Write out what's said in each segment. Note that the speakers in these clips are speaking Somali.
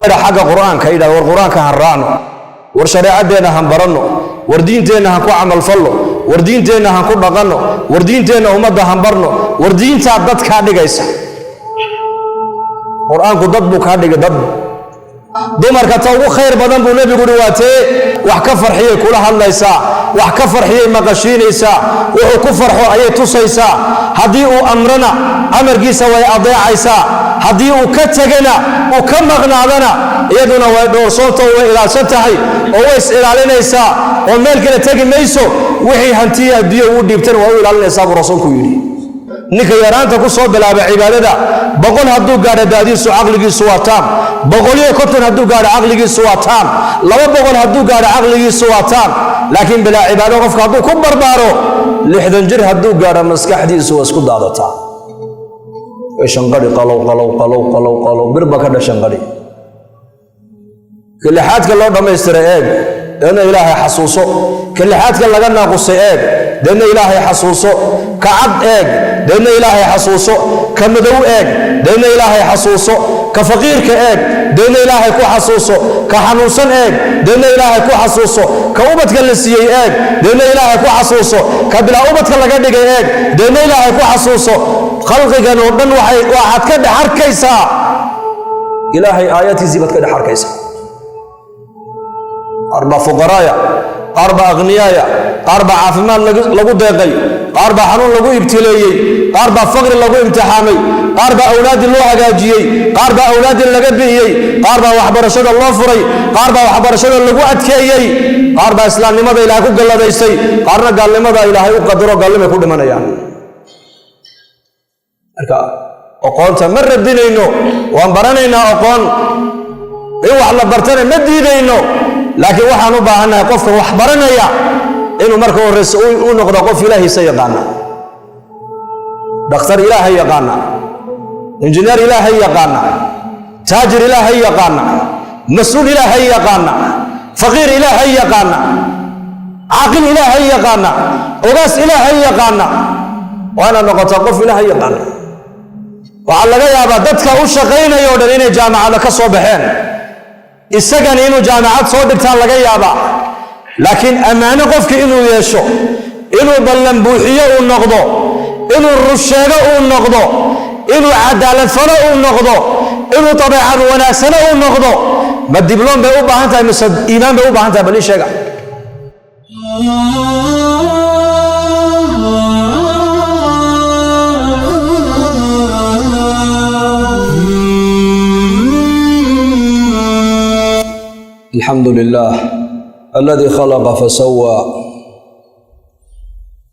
Xagga Qur-aanka yidhahdo, war Qur-aanka han raacno, war shareecadeenna han baranno, war diinteenna han ku camalfallo, war diinteenna han ku dhaqanno, war diinteenna ummadda han barno, war diintaa dad kaa dhigaysa. Qur-aanku dad buu kaa dhigay. Dad dumarka ta ugu khayr badan buu Nebigu uhi waa tee wax ka farxiyay kula hadlaysaa, wax ka farxiyay maqashiinaysaa, wuxuu ku farxo ayay tusaysaa. Haddii uu amrana, amarkiisa way adeecaysaa. Haddii uu ka tegana, uu ka maqnaadana, iyaduna way dhowrsoonta, way ilaalsan tahay oo way is ilaalinaysaa oo meel kale tegi mayso. Wixii hantiya adduunya uu dhiibtana waa u ilaalinaysaa, buu Rasuulku yidhi. Ninka yaraanta ku soo bilaaba cibaadada, 100 hadduu gaadho daadiisu, caqligiisu waa taam. 150 hadduu gaadho, caqligiisu waa taam. 200 hadduu gaadho, caqligiisu waa taam. Laakiin bilaa cibaado qofka hadduu ku barbaaro, 60 jir hadduu gaadho, maskaxdiisu waa isku daadataa, way shanqadhi, qalow qalow qalow qalow qalow, birba ka dha shanqadhi. Kalixaadka loo dhammaystiray eeg, deedna Ilaahay xasuuso. Kalixaadka laga naaqusay eeg, deedna Ilaahay xasuuso. Ka cad eeg, deedna Ilaahay xasuuso. Ka madow eeg, deedna Ilaahay xasuuso. Ka faqiirka eeg, deedna Ilaahay ku xasuuso. Ka xanuunsan eeg, deedna Ilaahay ku xasuuso. Ka ubadka la siiyey eeg, deedna Ilaahay ku xasuuso. Ka bilaa ubadka laga dhigay eeg, deedna Ilaahay ku xasuuso. Khalqigan oo dhan waxaad ka dhex arkaysaa Ilaahay aayaadkiisii baad ka dhex arkaysaa. Qaar baa fuqaraaya, qaar baa akhniyaaya, qaar baa caafimaad lagu deeqay, qaar baa xanuun lagu ibtileeyey, qaar baa faqri lagu imtixaamay, qaar baa awlaaddii loo hagaajiyey, qaar baa awlaaddii laga bi'iyey, qaar baa waxbarashada loo furay, qaar baa waxbarashada lagu adkeeyey, qaar baa islaamnimada Ilaahay ku galladaystay, qaarna gaalnimada Ilaahay u qadaro, gaalnimay ku dhimanayaan. Marka aqoonta ma radinayno, waan baranaynaa. Aqoon in wax la bartana ma diidayno, laakiin waxaan u baahannahay qofka wax baranaya inuu marka horeyse u noqdo qof Ilaahiisa yaqaana, dhakhtar Ilaahay yaqaana, injineer Ilaahay yaqaana, taajir Ilaahay yaqaana, mas-uul Ilaahay yaqaana, faqiir Ilaahay yaqaana, caaqil Ilaahay yaqaana, ogaas Ilaahay yaqaana. Waa inaad noqotaa qof Ilaahay yaqaana. Waxaa laga yaabaa dadka u shaqaynaya o dhan inay jaamacada ka soo baxeen, isagani inuu jaamacad soo dhigtaan laga yaabaa, laakiin ammaano qofki inuu yeesho, inuu ballan buuxiyo uu noqdo, inuu rusheego uu noqdo, inuu cadaalad falo uu noqdo, inuu dabeecad wanaagsano uu noqdo, ma dibloom bay u baahan tahay mise iimaan bay u baahan tahay? Bal ii sheega. الحمد لله الذي خلق فسوى،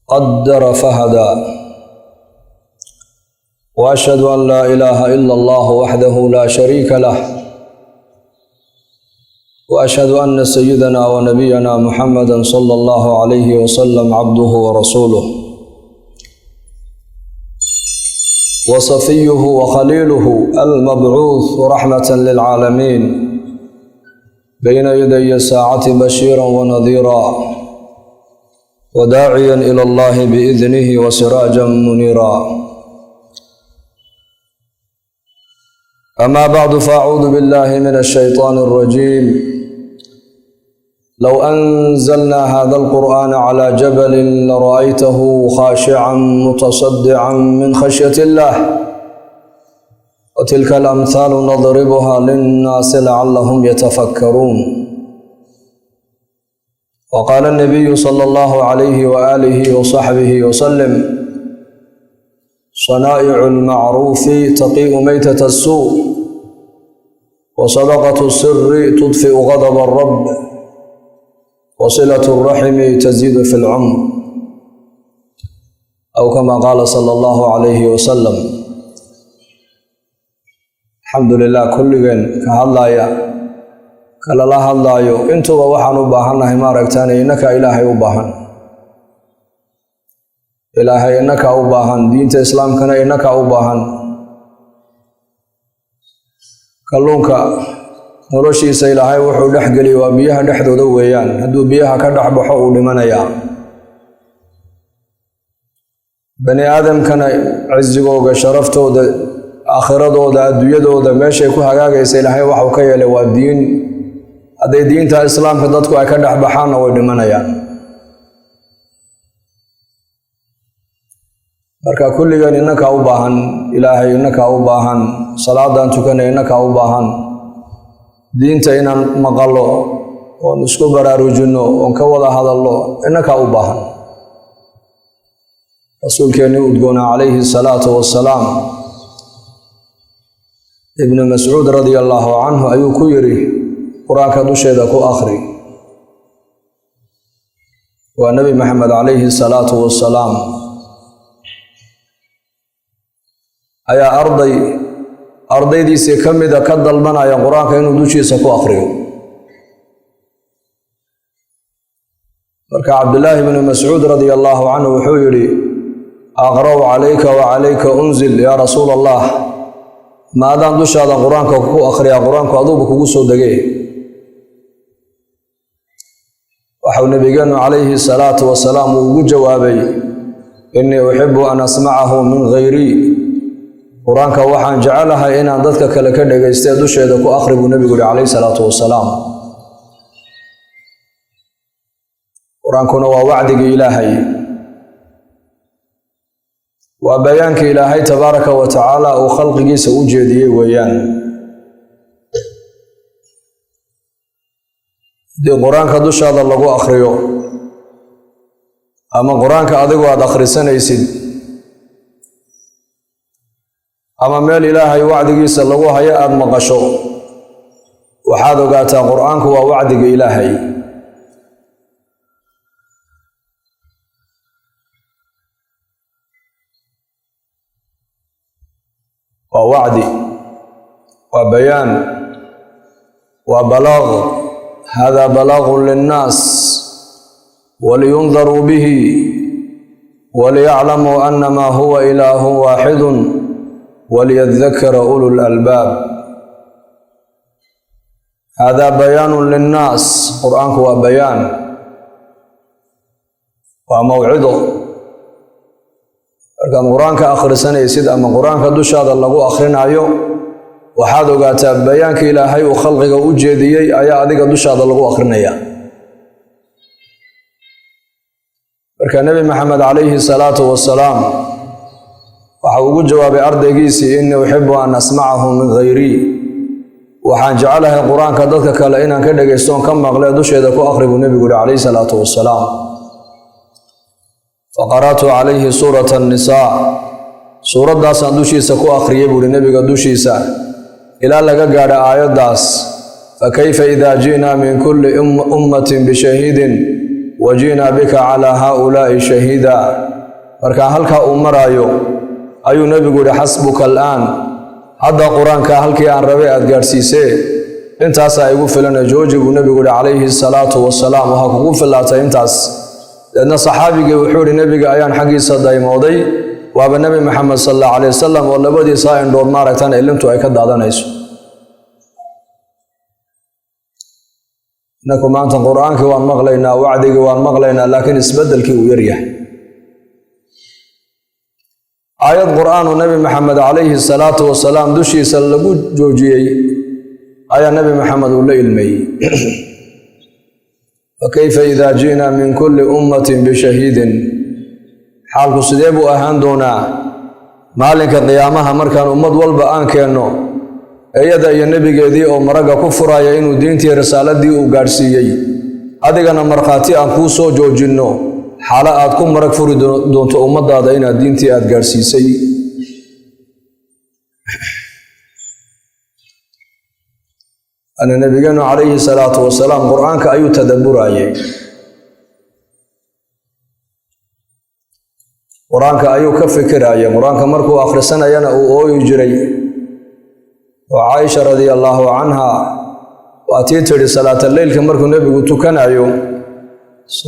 قدر فهدى، واشهد ان لا اله الا الله وحده لا شريك له، واشهد ان سيدنا ونبينا محمدا صلى الله عليه وسلم عبده ورسوله وصفيه وخليله المبعوث رحمه للعالمين بين يدي الساعة بشيرا ونذيرا وداعيا إلى الله بإذنه وسراجا منيرا. أما بعد، فأعوذ بالله من الشيطان الرجيم. لو أنزلنا هذا القرآن على جبل لرأيته خاشعا متصدعا من خشية الله، وتلك الأمثال نضربها للناس لعلهم يتفكرون. وقال النبي صلى الله عليه وآله وصحبه وسلم: صنائع المعروف تقيء ميتة السوء، وصدقة السر تطفئ غضب الرب، وصلة الرحم تزيد في العمر، أو كما قال صلى الله عليه وسلم. Alxamdu lilah, kulligeen ka hadlaaya, kalala hadlaayo, intuba waxaan u baahannahay, maaragtaan, innaka Ilaahay u baahan. Ilaahay innaka u baahan, diinta Islaamkana innaka u baahan. Kalluunka noloshiisa Ilaahay wuxuu dhex geliyay waa biyaha dhexdooda weeyaan. Hadduu biyaha ka dhex baxo, uu dhimanayaa. Bani aadamkana cizigooga, sharaftooda, Aakhiradooda, adduunyadooda meeshay ku hagaagaysa Ilaahay waxuu ka yeelay waa diin. Hadday diinta Islaamka dadku ay ka dhex baxaanna, way dhimanayaan. Marka kulligan innakaa u baahan Ilaahay, innakaa u baahan salaadaan tukanay, innakaa u baahan diinta inaan maqallo oon isku baraarujinno oon ka wada hadallo, innakaa u baahan. Rasuulkeennii udgoonaa calayhi salaatu wassalaam Ibnu Mascuud radia allaahu canhu ayuu ku yidhi: "Qur-aanka dusheeda ku akhri." Waa Nebi Maxamed calayhi salaatu wassalaam ayaa arday ardaydiisii ka mida ka dalbanaya Qur-aanka inuu dushiisa ku akhriyo. Marka Cabdillaahi bnu Mascuud radia allaahu canhu wuxuu yidhi: "Aqra'u calayka wa calayka unzil, yaa rasuula Allah? Maadaan dushaada Qur-aanka ku akhriyaa? Qur-aanku aduuba kugu soo degay." Waxau Nebigeennu calayhi salaatu wasalaam uu ugu jawaabay: "Innii uxibu an asmacahu min hayrii. Qur-aanka waxaan jecelahay inaan dadka kale ka dhagaystee, dusheeda ku akhri," buu nebigu yihi calayhi salaatu wasalaam. Qur-aankuna waa wacdigii Ilaahay, waa bayaankii Ilaahay tabaaraka wa tacaala uu khalqigiisa u jeediyey weeyaan. Haddii Qur-aanka dushaada lagu akhriyo ama Qur-aanka adigu aada akhrisanaysid ama meel Ilaahay wacdigiisa lagu hayo aada maqasho, waxaad ogaataa Qur-aanku waa wacdiga Ilaahay. Waa wacdi, waa bayaan, waa balaaq. Hada balaaqun linnaas waliyundaruu bihi waliyaclamuu annamaa huwa ilaahun waaxidun waliyadakara ulu lalbaab. Hada bayaanun linnaas. Qur-aanku waa bayaan, waa mawcido. Markaad Qur-aanka akhrisanaysid ama Qur-aanka dushaada lagu akhrinayo, waxaad ogaataa bayaanka Ilaahay uu khalqiga u jeediyey ayaa adiga dushaada lagu akhrinaya. Marka Nebi Maxamed calayhi salaatu wasalaam waxa ugu jawaabay ardaygiisii: "Innii uxibu an asmacahu min hayrii. Waxaan jecelahay Qur-aanka dadka kale inaan ka dhegaystoon ka maqle, dusheeda ku akhri," buu nebigu yihi calayhi salaatu wasalaam. Faqara'tu calayhi suurata annisaa. Suuraddaasaan dushiisa ku akhriyey, buuhi nebiga dushiisa, ilaa laga gaadha aayaddaas: "Fakayfa idaa ji'naa min kulli ummatin bishahiidin wa ji'naa bika calaa haaulaa'i shahiida. Markaa halkaa uu maraayo ayuu nebigu yihi: "Xasbuka al'aan. Hadda Qur-aanka halkii aan rabay aad gaadhsiisee, intaasaa igu filana, jooji," buu nebigu yihi calayhi salaatu wasalaam. Waxaa kugu fillaatay intaas. Deedna saxaabigii wuxuu yihi: "Nebiga ayaan xaggiisa daymooday, waaba Nebi Maxamed sal allahu calay wasalam oo labadiisaa indhood maaragtaan ilintu ay ka daadanayso." Inaku maanta Qur-aankii waan maqlaynaa, wacdigii waan maqlaynaa, laakiin isbeddelkii uu yaryahay. Aayad Qur-aanu Nebi Maxamed calayhi salaatu wasalaam dushiisa lagu joojiyey ayaa Nebi Maxamed uu la ilmeeyey. Fakayfa idaa ji'naa min kulli ummatin bishahiidin. Xaalku sidee buu ahaan doonaa maalinka qiyaamaha markaan ummad walba aan keenno iyada iyo nebigeedii oo maragga ku furaya inuu diintii risaaladii uu gaadhsiiyey, adigana markhaati aan kuu soo joojinno, xaalo aad ku marag furi doonto ummadaada inaad diintii aad gaadhsiisay? Ana nabigeenu calayhi salaatu wasalaam Qur-aanka ayuu tadaburayey, Qur-aanka ayuu ka fikirayay. Qur-aanka markuu akhrisanayana uu ooyi jiray. Oo Caaisha radia allaahu canha waa tii tidhi, salaataleylka markuu nebigu tukanayo,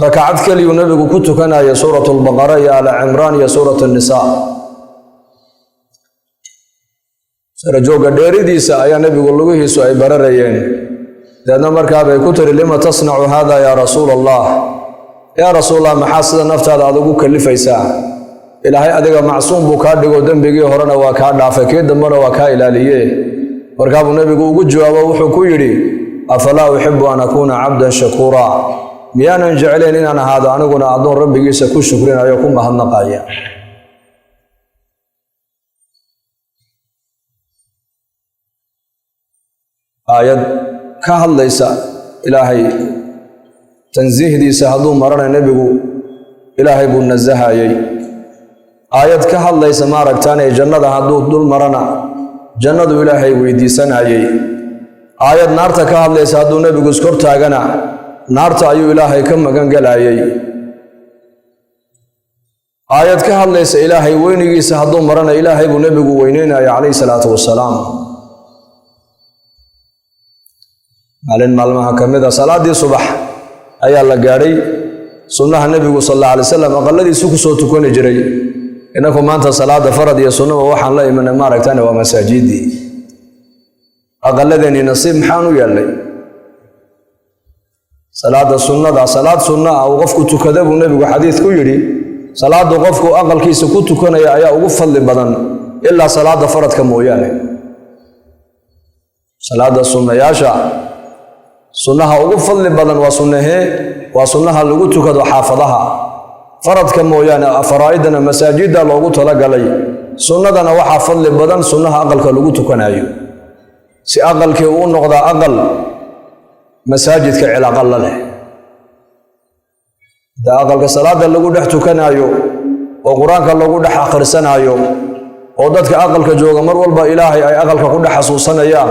rakacad keliyuu nebigu ku tukanayo suurat lbaqara iyo Ala Cimraan iyo suurat nisaa. Sarajoogga dheeridiisa ayaa nebigu lugihiisu ay bararayeen. Deedna markaabay ku tiri: "Lima tasnacu haada, yaa rasuula Allah? Yaa rasuulallah, maxaa sida naftaada aad ugu kalifaysaa?" Ilaahay adiga macsuum buu kaa dhigo, dembigii horena waa kaa dhaafay, kii dambena waa kaa ilaaliye. Markaabuu nebigu ugu jawaabo, wuxuu ku yidhi: afalaa uxibu an akuuna cabdan shakuura? Miyaanan jeclayn inaan ahaado aniguna addoon rabbigiisa ku shukrinayo, ku mahadnaqaya? Aayad ka hadlaysa Ilaahay tansiihdiisa hadduu marana, nebigu Ilaahay buu nasahayey. Aayad ka hadlaysa, maaragtaane, jannada hadduu dul marana, jannadu Ilaahay weydiisanayey. Aayad naarta ka hadlaysa hadduu nebigu iskor taagana, naarta ayuu Ilaahay ka magan gelayey. Aayad ka hadlaysa Ilaahay weynigiisa hadduu marana, Ilaahay buu nebigu weyneynaya calayhi salaatu wasalaam. Maalin maalmaha ka mid a, salaaddii subax ayaa la gaadhay. Sunnaha nebigu sal alla alay slam aqaladiisu kusoo tukani jiray. Inaku maanta salaada farad iyo sunnaba waxaan la imanay, maaragtane, waa masaajidii. Aqaladeennii nasiib maxaan u yeelnay? Salaada sunnada, salaad sunna ah uu qofku tukada buu nebigu xadiid ku yidhi, salaadu qofku aqalkiisa ku tukanaya ayaa ugu fadli badan, ilaa salaada faradka mooyaane. Salaada sunnayaasha, sunnaha ugu fadli badan waa sunnahee? Waa sunnaha lagu tukado xaafadaha. Faradka mooyaane, faraa'idana masaajidda loogu talagalay. Sunnadana waxaa fadli badan sunnaha aqalka lagu tukanayo, si aqalkii uu noqdaa aqal masaajidka cilaaqa la leh. Hadda aqalka salaada lagu dhex tukanaayo oo Qur-aanka lagu dhex akhrisanaayo oo dadka aqalka jooga mar walba Ilaahay ay aqalka ku dhex xasuusanayaan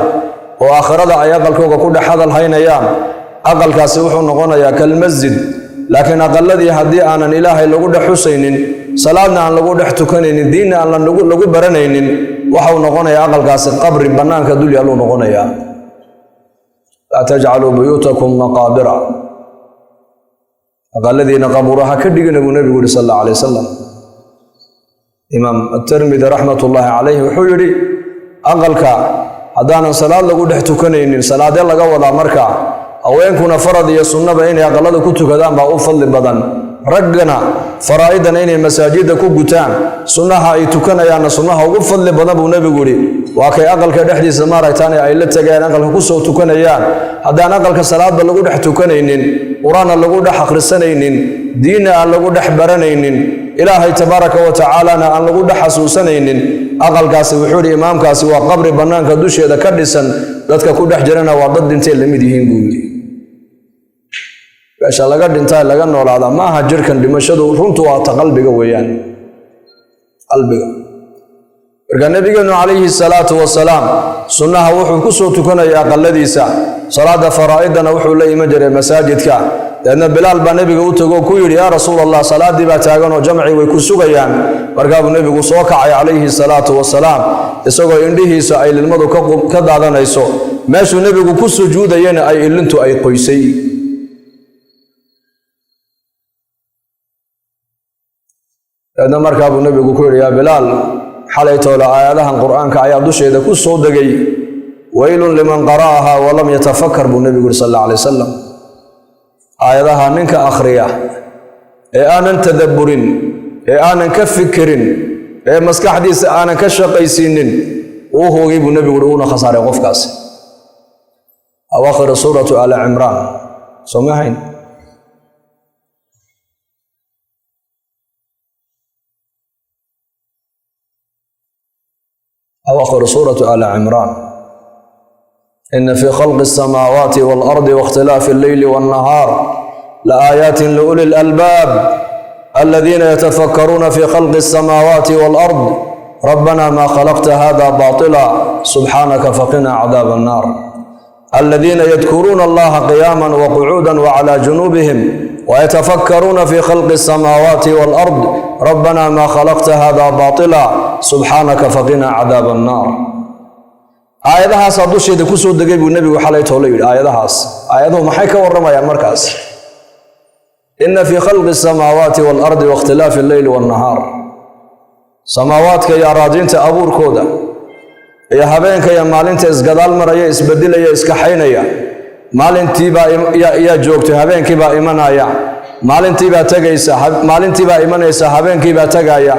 oo aakhirada ay aqalkooga ku dhex hadal haynayaan, aqalkaasi wuxuu noqonayaa kalmasjid. Laakiin aqaladii haddii aanan Ilaahay lagu dhex xusaynin, salaadna aan lagu dhex tukanaynin, diinna aan lagu baranaynin, waxau noqonayaa aqalkaasi qabri bannaanka dul yaaluu noqonayaa. Laa tajcaluu buyuutakum maqaabira, aqaladiina qabuuraha ka dhigina, buu nebigu yihi sal alla alay wasalam. Imaam Atermidi raxmatullaahi calayhi wuxuu yidhi: aqalka haddaanan salaad lagu dhex tukanaynin, salaadee laga wadaa marka? Haweenkuna farad iyo sunnaba inay aqalada ku tukadaan baa u fadli badan, raggana faraa'idana inay masaajidda ku gutaan, sunnaha ay tukanayaanna sunnaha ugu fadli badan buu nebigu yidhi waa kay aqalka dhexdiisa, maaragtaane, ay la tegayaan, aqalka kusoo tukanayaan. Haddaan aqalka salaadba lagu dhex tukanaynin, Qur-aanna lagu dhex akhrisanaynin, diinna aan lagu dhex baranaynin, Ilaahay tabaaraka wa tacaalana aan lagu dhex xasuusanaynin, aqalkaasi, wuxuu yidhi imaamkaasi, waa qabri bannaanka dusheeda ka dhisan, dadka ku dhex jirana waa dad dhintay la mid yihiin, buu yidhi. Meesha laga dhintaa laga noolaadaa ma aha jirkan. Dhimashadu runtu waa ta qalbiga weeyaan, qalbiga. Marka nebigeenu calayhi salaatu wasalaam sunnaha wuxuu ku soo tukanaya aqaladiisa, salaada faraa'idana wuxuu la iman jiray masaajidka. Deedna Bilaal baa nebiga u tegoo ku yidhi: yaa Rasuul Allah, salaaddii baa taagan oo jamcii way ku sugayaan. Markaabuu nebigu soo kacay calayhi salaatu wasalaam, isagoo indhihiisa ay lilmadu ka daadanayso, meeshuu nebigu ku sujuudayana ay ilintu ay qoysay. Deedna markaabuu nebigu ku yidhi: yaa Bilaal, xalay toole aayadahan Qur'aanka ayaa dusheeda ku soo degay, weylun liman qara'aha walam yatafakar, buu nebigu yidhi sal alla alay wasalam. Aayadaha ninka akhriya ee aanan tadabburin, ee aanan ka fikirin, ee maskaxdiisa aanan ka shaqaysiinin, uu hoogay, buu nebigu yidhi, uuna khasaaray qofkaasi. Awaakhir suuratu Aali Cimraan, soo ma ahayn? أواخر سورة آل عمران: إن في خلق السماوات والأرض واختلاف الليل والنهار لآيات لأولي الألباب الذين يتفكرون في خلق السماوات والأرض ربنا ما خلقت هذا باطلا سبحانك فقنا عذاب النار الذين يذكرون الله قياما وقعودا وعلى جنوبهم ويتفكرون في خلق السماوات والأرض ربنا ما خلقت هذا باطلا سبحانك فقنا عذاب النار. Aayadahaasaa dusheeda ku soo degay, buu nebigu xalay toole yidhi. Aayadahaas, aayaduhu maxay ka warramayaan markaas? Ina fii khalqi asamaawaati waalardi waاkhtilaafi alleyli waannahaar, samaawaadka iyo araadiinta abuurkooda iyo habeenka iyo maalinta isgadaal maraya, isbedelaya, iskaxaynaya, maalintiibaa yaa joogtay, habeenkiibaa imanaya. Maalintiibaa tegaysa, maalintiibaa imanaysa, habeenkiibaa tegaya.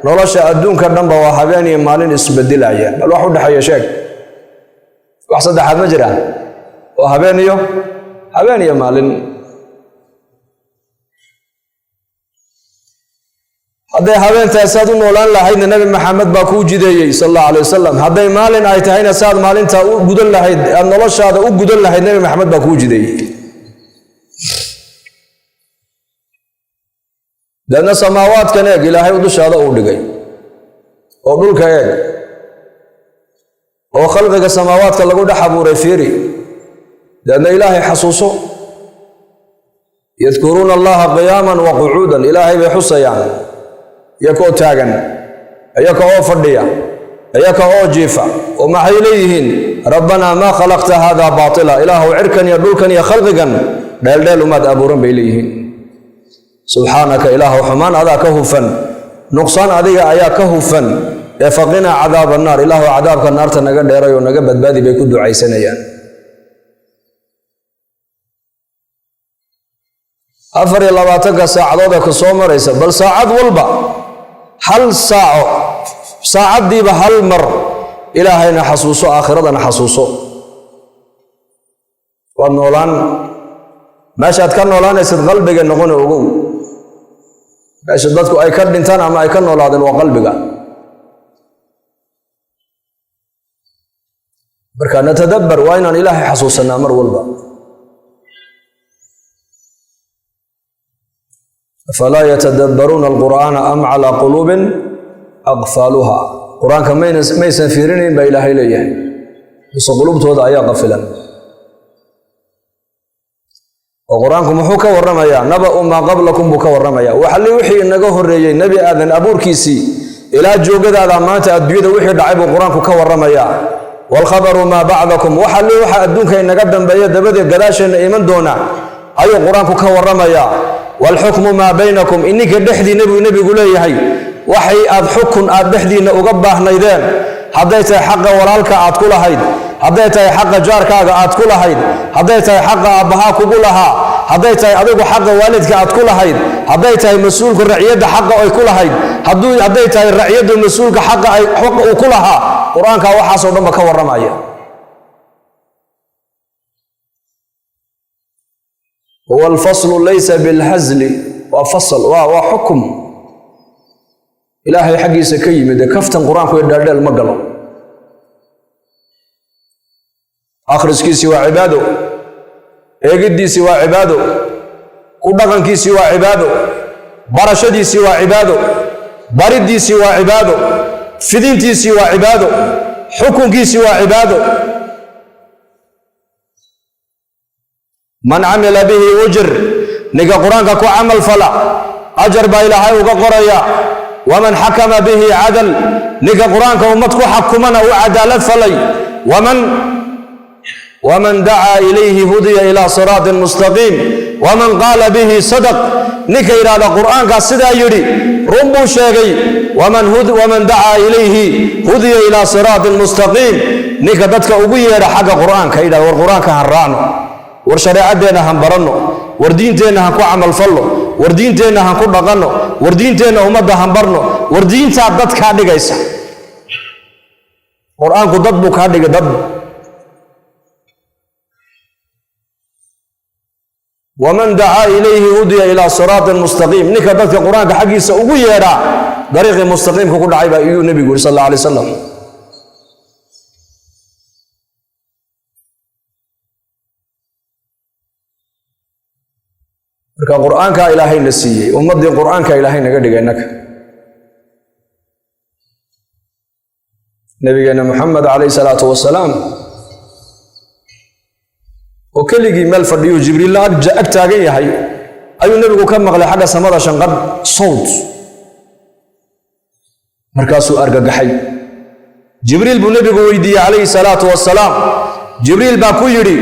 Nolosha adduunka dhanba waa habeen iyo maalin isbedelaya. Bal wax u dhexeeya sheeg, wax saddexaad ma jira? Waa habeen iyo maalin. Hadday habeentahay saad u noolaan lahaydna Nebi Maxamed baa kuu jideeyey sal allahu alay wasalam. Hadday maalin ay tahayna saad maalintaa u gudan lahayd, aad noloshaada u gudan lahayd, Nebi Maxamed baa kuu jideeyey. Deedna samaawaadkan eeg Ilaahay dushaada uu dhigay, oo dhulka eeg, oo khalqiga samaawaadka lagu dhex abuuray fiiri. Deedna Ilaahay xasuuso. Yadkuruuna allaha qiyaaman wa qucuudan, Ilaahay bay xusayaan iyakoo taagan, iyaka oo fadhiya, iyaka oo jiifa. Oo maxay leeyihiin? Rabbanaa maa khalaqta haadaa baatila, Ilaahuw cirkan iyo dhulkan iyo khalqigan dheeldheel umaad abuuran bay leeyihiin. Subxaanaka, Ilaahuw xumaan adaa ka hufan, nuqsaan adiga ayaa ka hufan, ee faqinaa cadaaba annaar, Ilaahuw cadaabka naarta naga dheeray oo naga badbaadi bay ku ducaysanayaan. 24-ka saacadood ee ku soo maraysa, bal saacad walba hal saaco, saacaddiiba hal mar Ilaahayna xasuuso, aakhiradana xasuuso, waad noolaan. Meeshaad ka noolaanaysid qalbiga noqona ogow. Meesha dadku ay ka dhintaan ama ay ka noolaadeen waa qalbiga. Marka natadabbar, waa inaan Ilaahay xasuusanaa mar walba. Afalaa yatadabbaruuna alqur'aana am calaa quluubin aqfaaluha. Qur-aanka maysan fiirinayn baa Ilaahay leeyahay, mise qulubtooda ayaa qafilan? Oo qur-aanku muxuu ka warramayaa? Naba'u maa qablakum buu ka warramayaa. Waxalli wixii inaga horreeyey, Nebi Aadan abuurkiisii ilaa joogadaada maanta adduunyada wixii dhacay buu qur-aanku ka warramayaa. Waalkhabaru maa bacdakum, waxalli waxa adduunka inaga dambeeya dabadeed gadaasheenna iman doona ayuu qur-aanku ka warramayaa. Waalxukmu maa baynakum, ininka dhexdiinna buu nebigu leeyahay, waxay aad xukun aad dhexdiinna uga baahnaydeen, hadday tahay xaqa walaalka aad ku lahayd, hadday tahay xaqa jaarkaaga aad ku lahayd, hadday tahay xaqa aabbahaa kugu lahaa, hadday tahay adigu xaqa waalidka aad ku lahayd, hadday tahay mas-uulku raciyadda xaqa ay ku lahayd, hadday tahay raciyaddu mas-uulka xaqa ay xaqa uu ku lahaa, qur-aankaa waxaasoo dhanba ka warramaya. Huwa alfaslu laysa bilhazli, waa fasl, waa xukum Ilaahay xaggiisa ka yimid. Ee kaftan qur-aanku iyo dheeldheel ma galo. Akhriskiisii waa cibaado, eegiddiisii waa cibaado, ku dhaqankiisii waa cibaado, barashadiisii waa cibaado, bariddiisii waa cibaado, fidintiisii waa cibaado, xukunkiisii waa cibaado. Man camila bihi ujir, ninka qur-aanka ku camal fala ajar baa Ilaahay uga qoraya. Waman xakama bihi cadal, ninka qur-aanka ummad ku xakumana uu cadaalad falay. Waman dacaa ilayhi hudiya ilaa siraatin mustaqiim. Waman qaala bihi sadaq, ninka yidhahda qur-aankaa sidaa yidhi run buu sheegay. Waman dacaa ilayhi hudiya ilaa siraatin mustaqiim, ninka dadka ugu yeedha xagga qur-aanka, yidhahda war qur-aanka han raacno, war shareecadeenna han baranno, war diinteenna han ku camalfallo, war diinteenna han ku dhaqanno, war diinteenna ummadda han barno, war diintaa dad kaa dhigaysa. Qur-aanku dad buu kaa dhigay, dad. Waman dacaa ilayhi hudiya ilaa siraatin mustaqiim, ninka dadka qur-aanka xaggiisa ugu yeedhaa dariiqii mustaqiimka ku dhacay baa iyuu nebigu yiri sal alla alay wasalam. Marka qur-aankaa Ilaahay na siiyey, ummaddii qur-aanka Ilaahay naga dhigay innaka. Nabigeenna Maxamed calayhi salaatu wasalaam oo keligii meel fadhiyuu Jibriilla ag taagan yahay ayuu nebigu ka maqlay xagga samada shanqadh sawt. Markaasuu argagaxay. Jibriil buu nebigu weydiiyey calayhi salaatu wasalaam. Jibriil baa ku yidhi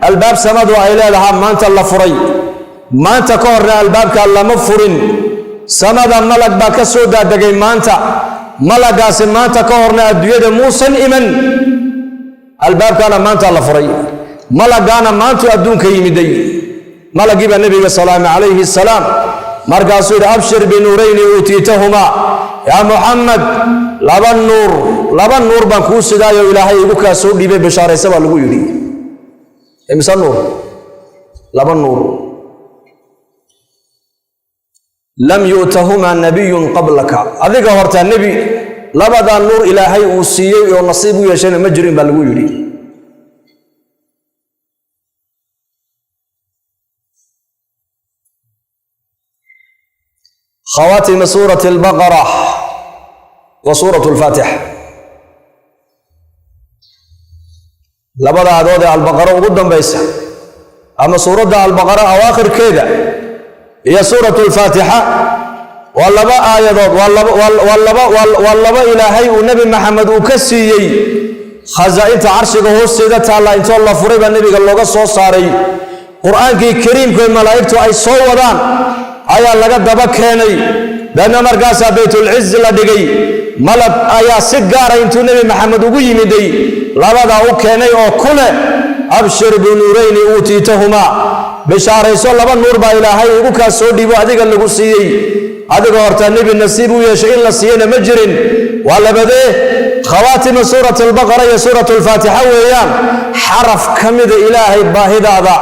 albaab samadu ay leedahaa maanta la furay, maanta ka horna albaabkaa lama furin. Samada malag baa ka soo daadegay maanta, malagaasi maanta ka horna adduunyada muusan iman, albaabkaana maanta la furay, malagaana maantuu adduunka yimiday. Malagii baa nebiga salaamay calayhi salaam. Markaasuu yidhi: "Abshir binuurayni uutiitahumaa yaa Muxamed, laba nuur, laba nuur baan kuu sidaayo Ilaahay igu kaa soo dhiibay, bishaaraysa," baa lagu yidhi. Imise nuur? Laba nuur. "Lam yu'tahumaa nabiyun qablaka," adiga hortaa nebi labadaa nuur Ilaahay uu siiyey oo nasiib u yeeshayna ma jirin, baa lagu yidhi. Khawaatima suurati albaqara wa suuratu alfaatixa, labada aayadood ee Albaqaro ugu dambaysa ama suuradda Albaqara awaakhirkeeda iyo suuratu alfaatixa waa laba aayadood, waa laba Ilaahay uu Nebi Maxamed uu ka siiyey khasaa'inta carshiga hoosteeda taalla. Intoo la furay baa nebiga looga soo saaray Qur-aankii kariimka ee malaa'igtu ay soo wadaan ayaa laga daba keenay. Deedna markaasaa Baytulciz la dhigay. Malab ayaa si gaara intuu Nebi Maxamed ugu yimiday labadaa u keenay oo ku leh: "Abshir binuurayni uutiitahumaa," bishaarayso, laba nuur baa Ilaahay igu kaa soo dhiibo, adiga lagu siiyey, adiga hortaa nebi nasiib u yeeshay in la siiyeyna ma jirin. Waa labadee? Khawaatima suurat albaqara iyo suurat alfaatixa weeyaan. Xaraf ka mida Ilaahay baahidaada,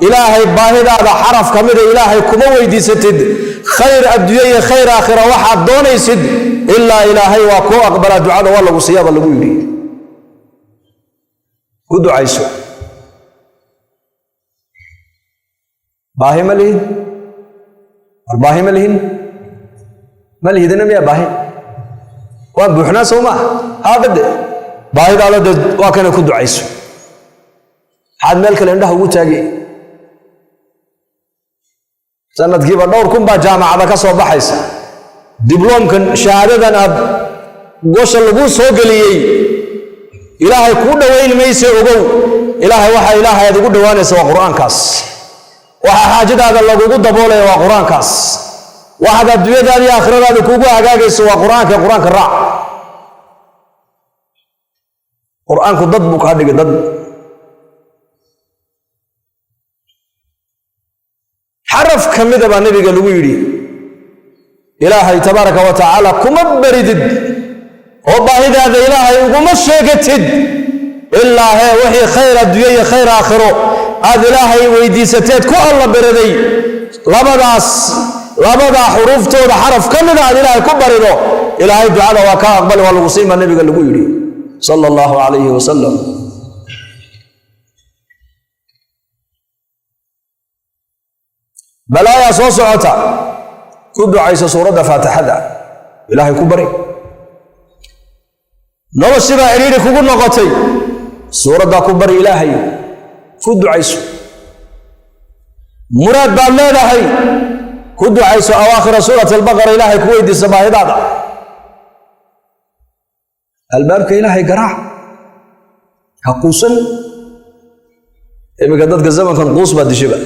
Ilaahay baahidaada xaraf ka mida Ilaahay kuma weydiisatid, khayr adduunye iyo khayr aakhira waxaad doonaysid, ilaa Ilaahay waa kuu aqbalaa ducada, waa lagu siiyaaba lagu yidhi. Ku ducayso. Baahi ma lihin? War baahi ma lihin? Ma lihidina miyaa baahi? Waan buuxnaa, soo maaha? Haadade baahidaada dee waa kana, ku ducayso. Maxaad meel kale indhaha ugu taagi? Sanadkiiba dhowr kun baa jaamacada ka soo baxaysa. Dibloomkan, shahaadadan aad gosha laguu soo geliyey Ilaahay kuu dhowayn mayse, ogow. Ilaahay waxa Ilaahay aad ugu dhowaanaysa waa Qur-aankaas. Waxa xaajadaada lagugu daboolaya waa Qur-aankaas. Waxaad adduunyadaada iyo aakhiradaada kugu hagaagayso waa Qur-aanka. Qur-aanka raac. Qur-aanku dad buu kaa dhigay dad. Xaraf ka mida baa nebiga lagu yidhi: Ilaahay tabaaraka wa tacaala kuma baridid oo baahidaada Ilaahay uguma sheegatid, ilaa hee wixii khayr adduunye iyo khayr aakhiro aad Ilaahay weydiisateed ku alla beriday, labadaas, labadaa xuruuftooda xaraf ka mida aad Ilaahay ku barido, Ilaahay ducada waa kaa aqbali, waa lagu siin, baa nebiga lagu yidhi sala allahu calayhi wasalam. Balaayaa soo socota, ku ducayso suuradda Faatixada, Ilaahay ku bari. Noloshibaa cidhiidhi kugu noqotay, suuraddaa ku bari Ilaahay, ku ducayso. Muraad baad leedahay, ku ducayso awaakhira suurati albaqara, Ilaahay ku weydiisa baahidaada. Albaabka Ilaahay garaac, ha quusan. Iminka dadka zamankan quus baa dishaba,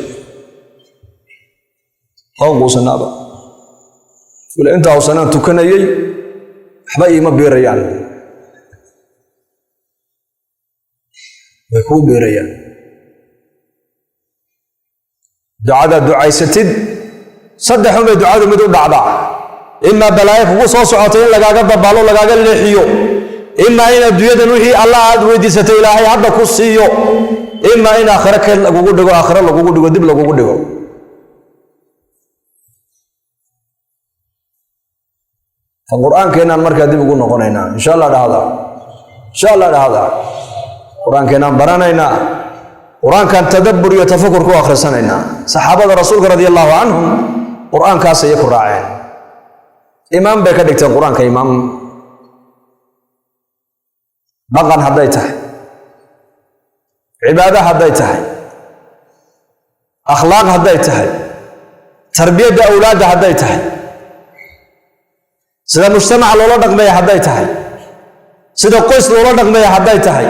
waan quusanaaba. Wala intaa usanaan tukanayay waxba iima biirayaan. Way kuu biirayaan ducadaad ducaysatid. Saddexun bay ducadu mid u dhacdaa: imaa balaayo kugu soo socotay in lagaaga dabaalo, lagaaga leexiyo, imaa in adduunyadan wixii Allah aad weydiisatay Ilaahay hadda ku siiyo, imaa in aakhiro keed lagugu dhigo, aakhiro lagugu dhigo, dib lagugu dhigo. Fa Qur-aankeenaan markaa dib ugu noqonaynaa, insha Allah dhahda, insha Allah dhahda. Qur-aankeenaan baranaynaa, Qur-aankan tadabbur iyo tafakur ku akhrisanaynaa. Saxaabada Rasuulka radia allahu canhum Qur-aankaas ayay ku raaceen, imaam bay ka dhigteen Qur-aanka imaam. Dhaqan hadday tahay, cibaado hadday tahay, akhlaaq hadday tahay, tarbiyadda awlaadda hadday tahay, sida mujtamaca loola dhaqmaya hadday tahay, sida qoys loola dhaqmaya hadday tahay,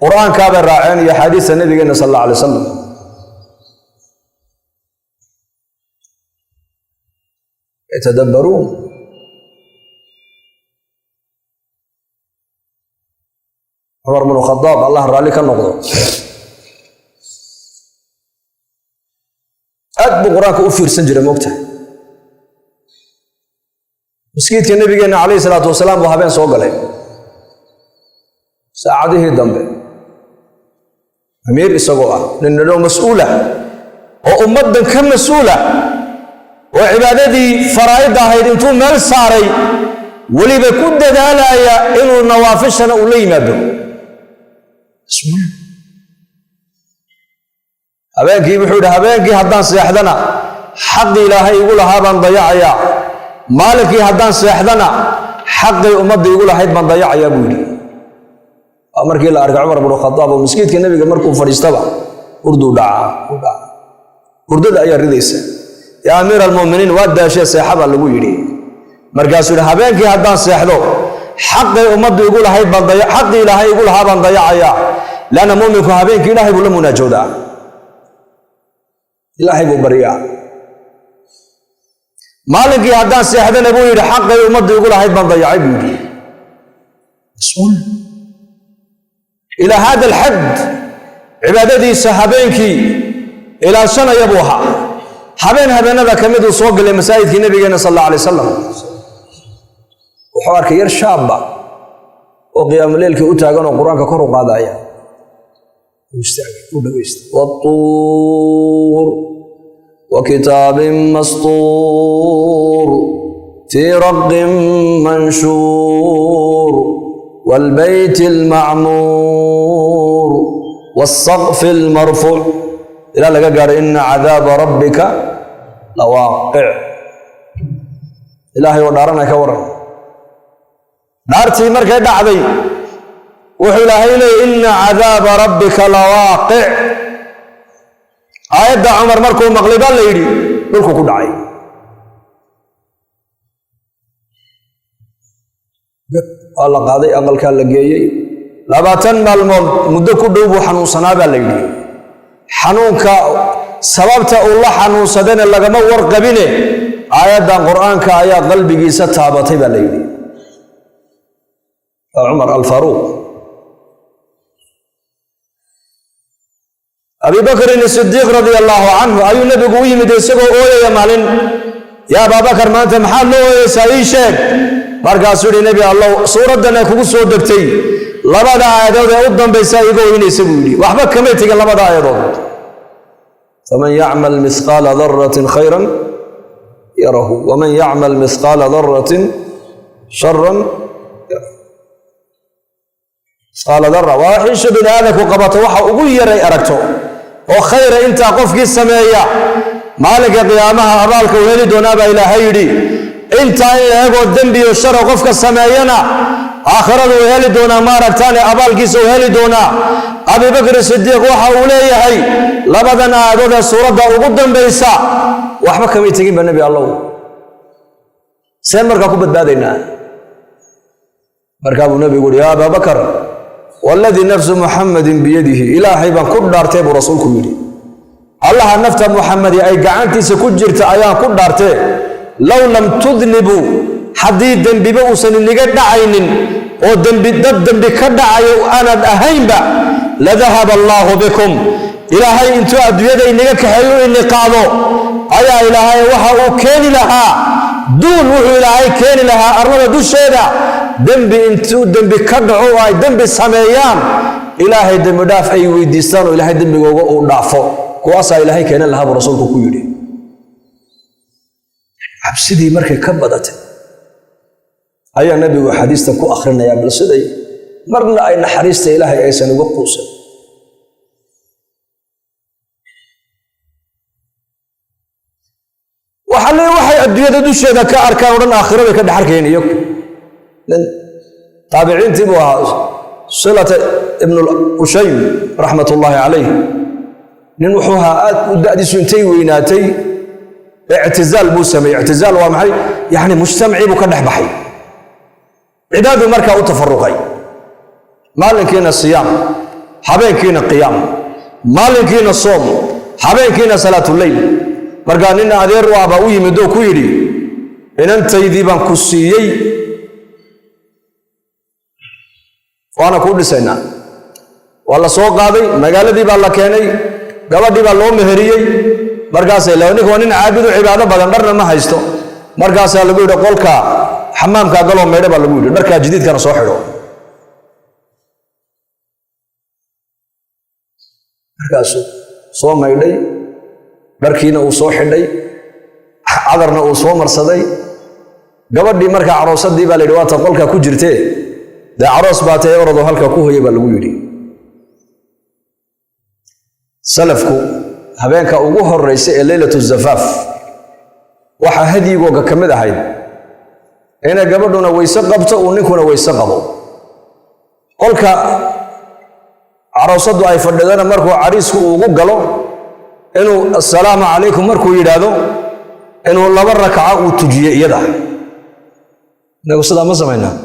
Qur-aankaabay raaceen iyo axaadiista nabigeena sal alla alay wasalam. Yatadabbaruun. Cumar bnu Khadaab, Allah raalli ka noqdo, Aad buu Qur-aanka u fiirsan jiray, moogtahay. Maskiidka Nabigeenna calayhi salaatu wasalaam buu habeen soo galay saacadihii dambe, amiir isagoo ah, nin dhanoo mas-uula oo ummaddan ka mas-uula, oo cibaadadii faraa'idda ahayd intuu meel saaray weliba ku dadaalaya inuu nawaafishana uu la yimaado. Habeenkii wuxuu yidhi: "Habeenkii haddaan seexdana xaqii Ilaahay igu lahaa baan dayacayaa, maalinkii haddaan seexdana xaqii ummadda igu lahayd baan dayacayaa," buu yidhi. Waa markii la arkay Cumar bnu Khadaab oo maskiidka Nebiga markuu fadhiistaba hurduu dhacaa, u dhacaa, hurdada ayaa ridaysa. "Yaa amiira almu'miniin, waa daashee, seexa," baa lagu yidhi. Markaasuu yidhi: "Habeenkii haddaan seexdo xaqii ummaddu igu lahayd baan daya, xaqii Ilaahay igu lahaa baan dayacayaa, leanna mu'minku habeenkii Ilaahay buu la munaajoodaa, Ilaahay buu baryaa. Maalinkii haddaan seexdana," buu yidhi, "xaqay ummaddu igu lahayd baan dayacay," buu yidhi. Mas-uul ilaa hada alxad cibaadadiisa habeenkii ilaashanaya buu ahaa. Habeen habeenada ka mid uu soo galay masaajidkii Nabigeena sal alla alay wasalam. Wuxuu arkay yar shaabba oo qiyaamuleylkii u taagan oo Qur-aanka kor u qaadaya. Uu istaagay, uu dhageystay: "والطور وكتاب مسطور في رق منشور والبيت المعمور والسقف المرفوع," ilaa laga gaaro "إن عذاب ربك لواقع". Ilaahay oo dhaaranaya ka waran! Dhaartii markay dhacday wuxuu Ilaahay leeyay: "إن عذاب ربك لواقع". Aayadda Cumar markuu maqlay baa la yidhi dhulku ku dhacay. Waa la qaaday, aqalkaa la geeyey. 20 maalmood muddo ku dhow buu xanuunsanaa baa la yidhi. Xanuunka sababta uu la xanuunsadana lagama warqabine, aayaddan Qur-aanka ayaa qalbigiisa taabatay baa la yidhi. Waa Cumar Alfaaruuq. Abi Bakrin Sidiiq radia allaahu canhu ayuu nebigu u yimid isagoo ooyaya maalin. "Yaa Abaabakar, maanta maxaad loo ooyeysaa? Ii sheeg." Markaasuu yihi: "Nebi Allow, suuraddan ee kugu soo degtay labada aayadood ee u dambaysa iga ooynaysa," buu yidhi. "Waxba kamay tegin labada aayadood: فمن يعمل مثقال ذرة خيرا يره ومن يعمل مثقال ذرة شرا يره." Misqaala dara waa wax isha bini aadamku qabato, waxa ugu yaray aragto oo khayra intaa qofkii sameeya maalinka qiyaamaha abaalka uu heli doonaa baa Ilaahay yidhi. Intaa in la egoo dembi iyo shara qofka sameeyana aakhirada uu heli doonaa, ma aragtaane, abaalkiisa uu heli doonaa. Abibakr Sidiiq waxa uu leeyahay: "Labadan aayadood ee suuradda ugu dambaysa waxba kamay tegin ba, Nebi Allow. Seen markaa ku badbaadaynaa?" Markaa buu nebigu uhi: "Yaa Abaabakar, والذي نفس محمد بيده," Ilaahay baan ku dhaartay buu rasuulku yidhi, Allaha nafta Muxamedi ay gacantiisa ku jirta ayaan ku dhaartee, "لو لم تذنبوا," haddii dembiba uusan iniga dhacaynin oo dembi dad dembi ka dhacayo aanad ahaynba, "لذهب الله بكم," Ilaahay intuu adduunyada inaga kaxeeyo ini qaado ayaa Ilaahay waxa uu keeni lahaa duul, wuxuu Ilaahay keeni lahaa arlada dusheeda dembi intuu dembi ka dhaco oo ay dembi sameeyaan, Ilaahay dembi dhaaf ay weydiistaan oo Ilaahay dembigooga uu dhaafo. Kuwaasaa Ilaahay keenan lahaa," buu rasuulku ku yidhi. Cabsidii markay ka badatay ayaa nebigu xadiistan ku akhrinayaa, bal siday marna ay naxariista Ilaahay aysan uga quusan. Waxaa waxay adduunyada dusheeda ka arkaan o dhan aakhiraday ka dhex arkayeen iyagu. Nin taabiciintii buu ahaa, Silata ibnu Ushaym raxmat ullaahi calayh. Nin wuxuu ahaa aad u da'diisu intay weynaatay ictizaal buu sameeyey. Ictizaal waa maxay? Yacni mujtamacii buu ka dhex baxay, cibaadu markaa u tafaruqay, maalinkiina siyaam, habeenkiina qiyaam, maalinkiina soom, habeenkiina salaatuleyl. Markaa nin adeer u ah baa u yimid oo ku yidhi: "Inantaydii baan ku siiyey, waana kuu dhisaynaa." Waa la soo qaaday, magaaladii baa la keenay, gabadhii baa loo meheriyey. Markaasay la ninka waa nin caabid u cibaado badan, dharna ma haysto. Markaasaa lagu yidhi qolka xamaamkaa galoo maydho baa lagu yidhi, dharkaa jadiidkana soo xidho. Markaasuu soo maydhay, dharkiina uu soo xidhay, cadarna uu soo marsaday. Gabadhii markaa caroosadii baa la yidhi waata qolkaa ku jirtee, dee caroos baa tae orodoo halkaa ku hoyay baa lagu yidhi. Salafku habeenka ugu horraysa ee leylatu zafaaf waxaa hadyigooga ka mid ahayd inay gabadhuna weyse qabto, uu ninkuna weyse qabo. Qolka caroosaddu ay fadhidana markuu cariisku ugu galo inuu assalaamu calaykum markuu yidhaahdo inuu 2 rakaco uu tujiyo iyada. Inagu sidaa ma samaynaa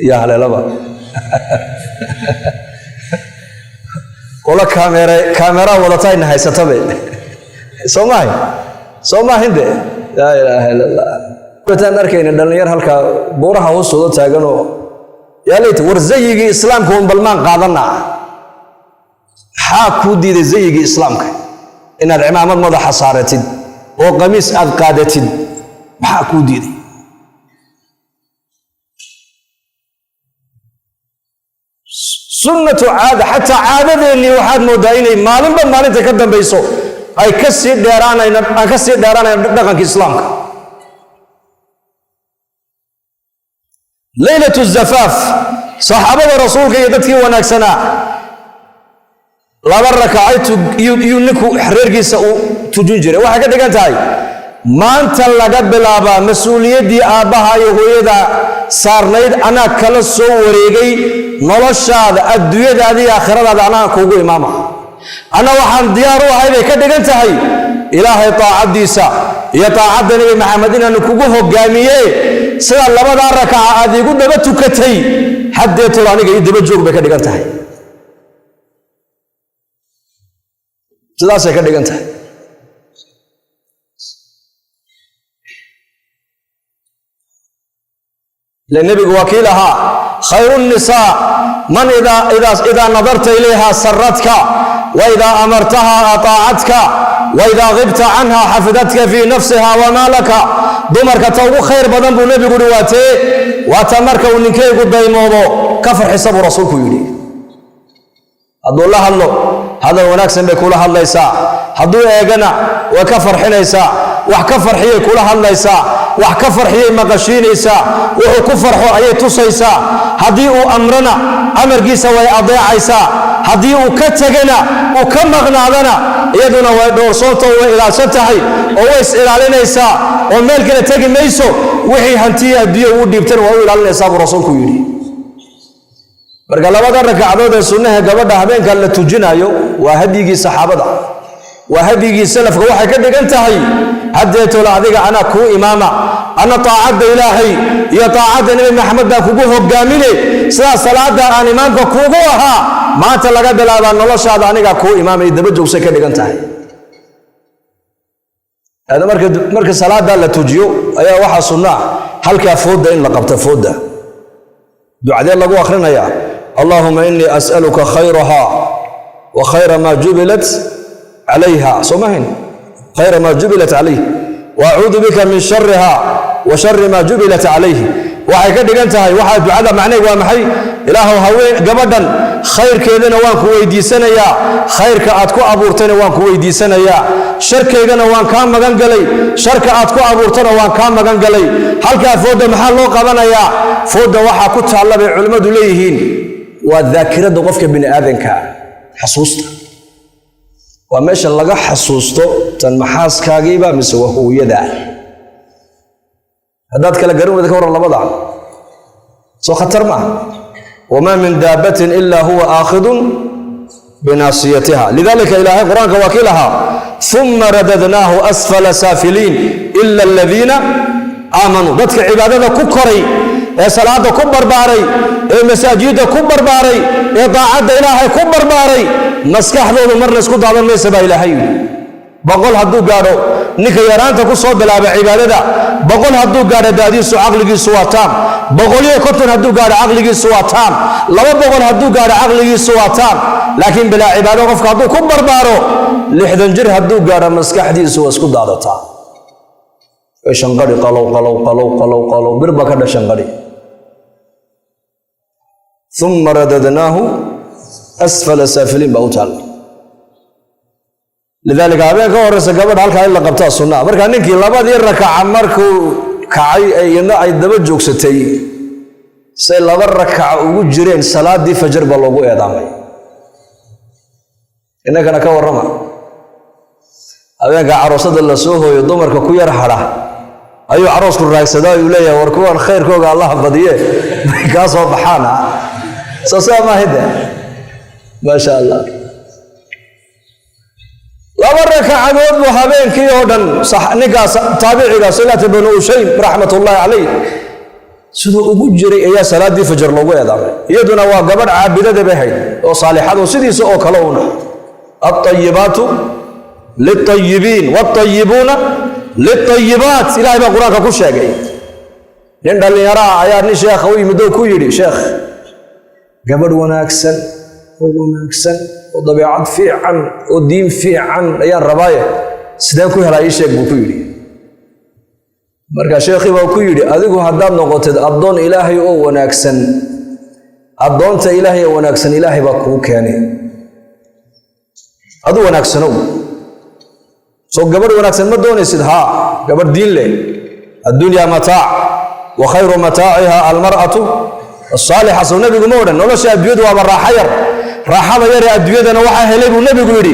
yaa haleelaba. Qolo kaameraa wadatayna haysatabe. Soo maahay, soo maahinde. Laa ilaaha illa allah. Wataan arkayna dhallinyar halkaa buuraha hoostooda taaganoo yaa layta war zayigii islaamka un balmaan qaadanaa. Maxaa kuu diiday zayigii islaamka inaad cimaamad madaxa saaratid oo qamiis aad qaadatid? Maxaa kuu diiday? Sunnatu caada, xataa caadadeennii waxaad mooddaa inay maalinba maalinta ka dambayso ay ka sii dheeraanayna, aan ka sii dheeraanayna dhaqanka islaamka. Leylatu zafaaf saxaabada rasuulka iyo dadkii wanaagsanaa 2 rakacay iyuu ninku reerkiisa uu tujin jiray. Waxay ka dhigan tahay maanta laga bilaabaa mas-uuliyaddii aabbaha iyo hooyada saarnayd anaa kala soo wareegay, noloshaada adduunyadaada iyo aakhiradaada anaa kuugu imaama. Anna waxaan diyaar u ahay bay ka dhigan tahay ilaahay taacaddiisa iyo taacadda Nebi Maxamed inaanu kugu hogaamiye. Sida 2 rakaca aad iigu daba tukatay haddeetol aniga ii daba joog bay ka dhigan tahay. Sidaasay ka dhigan tahay. Ila nebigu waa kii lahaa khayru nnisaa man idaa nadarta ilayha saratka wa idaa amartaha ataacatka wa idaa qibta canha xafidatka fii nafsiha wamaa laka. Dumarka ta ugu khayr badan buu nebigu yihi waa tee, waa ta marka uu ninkeygu daymoodo ka farxisa buu rasuulku yidhi. Hadduu la hadlo hadal wanaagsan bay kula hadlaysaa, hadduu eegana way ka farxinaysaa, wax ka farxiyay kula hadlaysaa, wax ka farxiyay maqashiinaysaa, wuxuu ku farxo ayay tusaysaa. Haddii uu amrana amarkiisa way adeecaysaa, haddii uu ka tegana uu ka maqnaadana iyaduna way dhowrsoonta oo way ilaalsan tahay oo way is ilaalinaysaa oo meel kale tegi mayso. Wixii hantiya adduunya uu dhiibtana waa u ilaalinaysaa buu rasuulku yidhi. Marka 2 rakacdood ee sunnaha gabadha habeenka la tujinayo waa hadyigii saxaabada, waa hadyigii salafka. Waxay ka dhigan tahay haddeetola adiga anaa kuu imaama, ana taacadda ilaahay iyo taacadda Nebi Maxamed baan kugu hogaamine. Sidaa salaada aan imaamka kuugu ahaa maanta laga bilaabaa noloshaada anigaa kuu imaamay, daba joogsay ka dhigan tahay. Marka salaada la tujiyo ayaa waxaa sunna ah halkaa foodda in la qabto. Foodda ducadee lagu akhrinayaa allahuma inii as'aluka khayraha wa khayra maa jubilat calayha. Soo mahayn khayra maa jubilat calayh wa acuudu bika min shariha wa shari maa jubilat calayhi. Waxay ka dhigan tahay waxaa ducada macnaheed waa maxay? Ilaahow haween gabadhan khayrkeedana waan ku weydiisanayaa, khayrka aad ku abuurtayna waan ku weydiisanayaa, sharkaygana waan kaa magan galay, sharka aad ku abuurtana waan kaa magan galay. Halkaa foodda maxaa loo qabanayaa? Foodda waxaa ku taalla bay culimmadu leeyihiin waa daakiradda qofka bini aadanka, xasuusta. Waa meesha laga xasuusto tan maxaaskaagiiba mise waa hooyada. Haddaad kala garan weyda ka warran labada, soo khatar maaha. Wamaa min daabatin ilaa huwa aakhidun binaasiyatiha. Lidaalika ilaahay qur-aanka waa kii lahaa uma radadnaahu asfala saafiliin ila aladiina aamanuu. Dadka cibaadada ku koray ee salaada ku barbaaray ee masaajidda ku barbaaray ee daacadda ilaahay ku barbaaray maskaxdoodu marna isku daadan maysa baa ilaahay yidhi. 100 hadduu gaadho, ninka yaraanta ku soo bilaaba cibaadada, 100 hadduu gaadho daadiisu caqligiisu waa taam. 150 hadduu gaadho caqligiisu waa taam. 200 hadduu gaadho caqligiisu waa taam. Laakiin bilaa cibaado qofka hadduu ku barbaaro, 60 jir hadduu gaadho maskaxdiisu waa isku daadataa, way shanqadhi, qalow qalow qalow qalow qalow, birba ka dha shanqadhi. Uma radadnaahu asfala saafiliin baa u taalla. Lidaalika habeen ka horeysa gabadha halkaa in la qabtaa sunnaa. Marka ninkii labadii rakaca markuu kacay ee iyadna ay daba joogsatay, say laba rakaca ugu jireen, salaadii fajar baa loogu eedaamay. Innakana ka warrama, habeenka caroosada la soo hooyo, dumarka ku yar hadha ayuu caroosku raagsadaa, ayuu leeyahay, war kuwan khayrkooga Allaha badiye bay kaa soo baxaana. Soo saa maahide? Maasha Allah, laba rakacadood buu habeenkii oo dhan ninkaas taabiciga Silaata banu Ushaym raxmatullaahi calayh siduu ugu jiray ayaa salaaddii fajar loogu eedaamay. Iyaduna waa gabadh caabidada bay hayd oo saalixado sidiisa oo kale una. Alطayibaatu lilطayibiin wاlطayibuuna lilطayibaat, Ilahay baa Qur-aanka ku sheegay. Nin dhallinyaro ah ayaa nin sheekha u yimid oo ku yidhi, sheekh, gabadh wanaagsan oo wanaagsan oo dabeecad fiican oo diin fiican ayaan rabaaye, sideen ku helaa? Ii sheeg, buu ku yidhi. Marka sheekhii baa ku yidhi, adigu haddaad noqotid addoon Ilaahay oo wanaagsan, addoonta Ilaahay oo wanaagsan Ilaahay baa kuu keenay. Adu wanaagsanow. Soo gabadh wanaagsan ma doonaysid? Haa, gabadh diin leh. Addunyaa mataac wa khayru mataaciha almar'atu asaalixa. Sow nebigu ma odhan nolosha adduunyadu waaba raaxo yar? Raaxada yar ee adduunyadana waxaa helay buu nebigu yidhi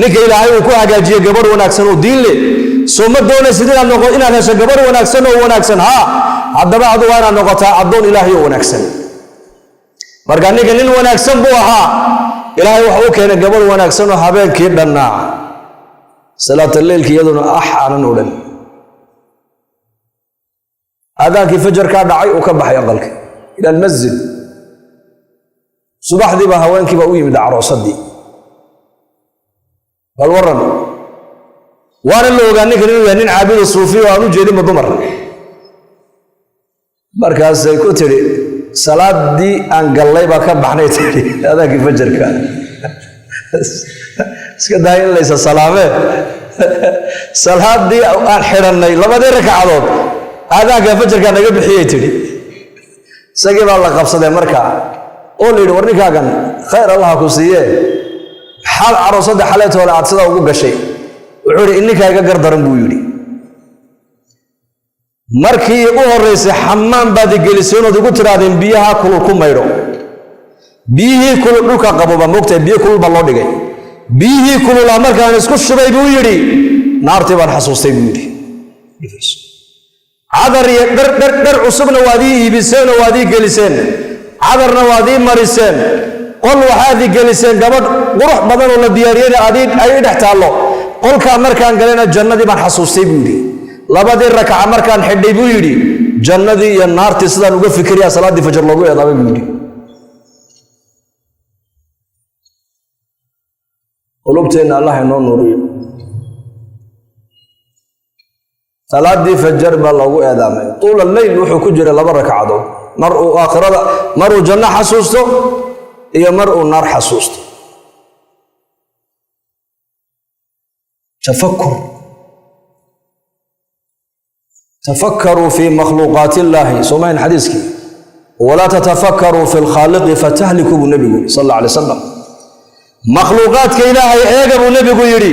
ninka Ilaahay uu ku hagaajiyey gabadh wanaagsan oo diin leh. Soo ma doonaysid inaad hesho gabadh wanaagsan oo wanaagsan? Haa. Haddaba adu waa inaad noqotaa addoon Ilaahay oo wanaagsan. Marka ninka nin wanaagsan buu ahaa, Ilaahay wuxuu u keenay gabadh wanaagsan oo habeenkii dhannaa salaata leylka iyaduna ax aanan odhan. Aadaankii fajarkaa dhacay, uu ka baxay aqalka ila almasjid. Subaxdiiba haweenkiibaa u yimid caroosadii, bal waran. Waana la ogaa ninkan inuu yahay nin caabida suufiya oo aan u jeedinba dumar. Markaasay ku tidhi, salaadii aan gallay baa ka baxnay, tidhi, aadaankii fajarka. Iska dahay in laysa salaamee, salaadii aan xidhannay labadii ragcadood aadaanka fajarkaa naga bixiyay, tidhi. Isagii baa la qabsadee markaa oo la yidhi, war ninkaagan khayr Allaha ku siiyee, maxaad caroosadda xaleetoole aad sidaa ugu gashay? Wuxuu yidhi, ininkaa iga gardaran, buu yidhi. Markii u horraysay xamaan baad i gelisay ood igu tidhaahdeen biyaha kulul ku maydho. Biyihii kulul dhulka qaboba moogtahay, biyo kulul baa loo dhigay. Biyihii kululaa markaan isku shubay, buu yidhi, naartii baan xasuustay, buu yidhi. Cadar iyo dhar dhar dhar cusubna waad ii iibiseen oo waad ii geliseen, cadarna waad ii mariseen, qol waxaad ii geliseen gabadh qurux badan oo la diyaariyeyna adii ay i dhex taallo. Qolkaa markaan galayna jannadii baan xasuustay, buu yidhi. Labadii rakaca markaan xidhay, buu yidhi, jannadii iyo naartii sidaan uga fikiriyaa salaaddii fajar loogu eedaamay, buu yidhi. Qulubteenna Allah inoo nuuriyo. Salaadii fajar baa loogu eedaamay. Tuula leyl wuxuu ku jiray laba ragcadood, mar uu aakhirada, mar uu janno xasuusto iyo mar uu naar xasuusto. Tafakur, tafakkaruu fii makhluuqaati illaahi, soo mahayn xadiiskii? Walaa tatafakkaruu fi lkhaaliqi fatahliku, buu nebigu yidhi sal alla alay wasalam. Makhluuqaadka Ilaahay eega, buu nebigu yidhi,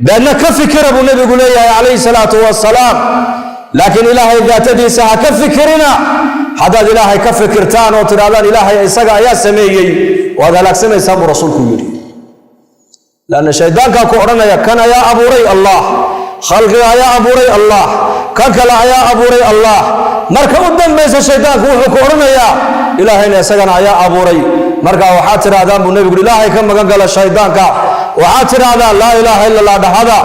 deedna ka fikira, buu nebigu leeyahay calayhi salaatu wasalaam. Laakiin Ilaahay daatadiisa ha ka fikirina. Haddaad Ilaahay ka fikirtaan oo tidhahdaan Ilaahay isaga ayaa sameeyey, waad halaagsamaysaan, buu rasuulku yidhi. Lanna shaydaankaa ku odhanaya, kan ayaa abuuray Allah, khalqiga ayaa abuuray Allah, kan kale ayaa abuuray Allah. Marka u dambaysa shaydaanku wuxuu ku odhanayaa, Ilaahayna isagana ayaa abuuray. Marka waxaad tidhaahdaan, buu nebigu, Ilaahay ka magan gala shaydaanka. Waxaad tidhaahdaa laa ilaaha illa Allah dhahada,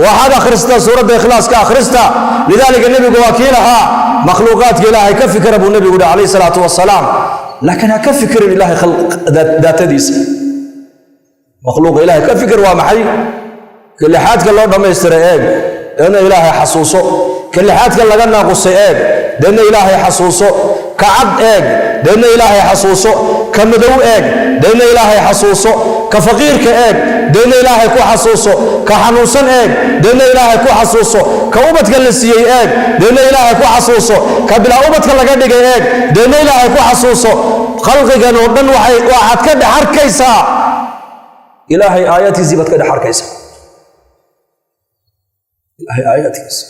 waxaad akhristaa suuradda Ikhlaaska akhrista. Lidaalika nebigu waa kii lahaa, makhluuqaadka Ilaahay ka fikira, buu nebigu yihi calayhi salaatu wasalaam, laakiin ha ka fikirin Ilaahay daatadiisa. Makhluuqa Ilahay ka fikir waa maxay? Ka lixaadka loo dhammaystiray eeg, deedna Ilaahay xasuuso. Ka lixaadka laga naaqusay eeg, deedna Ilaahay xasuuso. Ka cad eeg, deedna Ilaahay xasuuso. Ka madow eeg, deedna Ilaahay xasuuso. Ka faqiirka eeg, deedna Ilaahay ku xasuuso. Ka xanuunsan eeg, deedna Ilaahay ku xasuuso. Ka ubadka la siiyey eeg, deedna Ilaahay ku xasuuso. Ka bilaa ubadka laga dhigay eeg, deedna Ilaahay ku xasuuso. Khalqigan oo dhan waxaad ka dhex arkaysaa Ilaahay aayaadkiisii baad ka dhex arkaysaa, Ilaahay aayaadkiisi.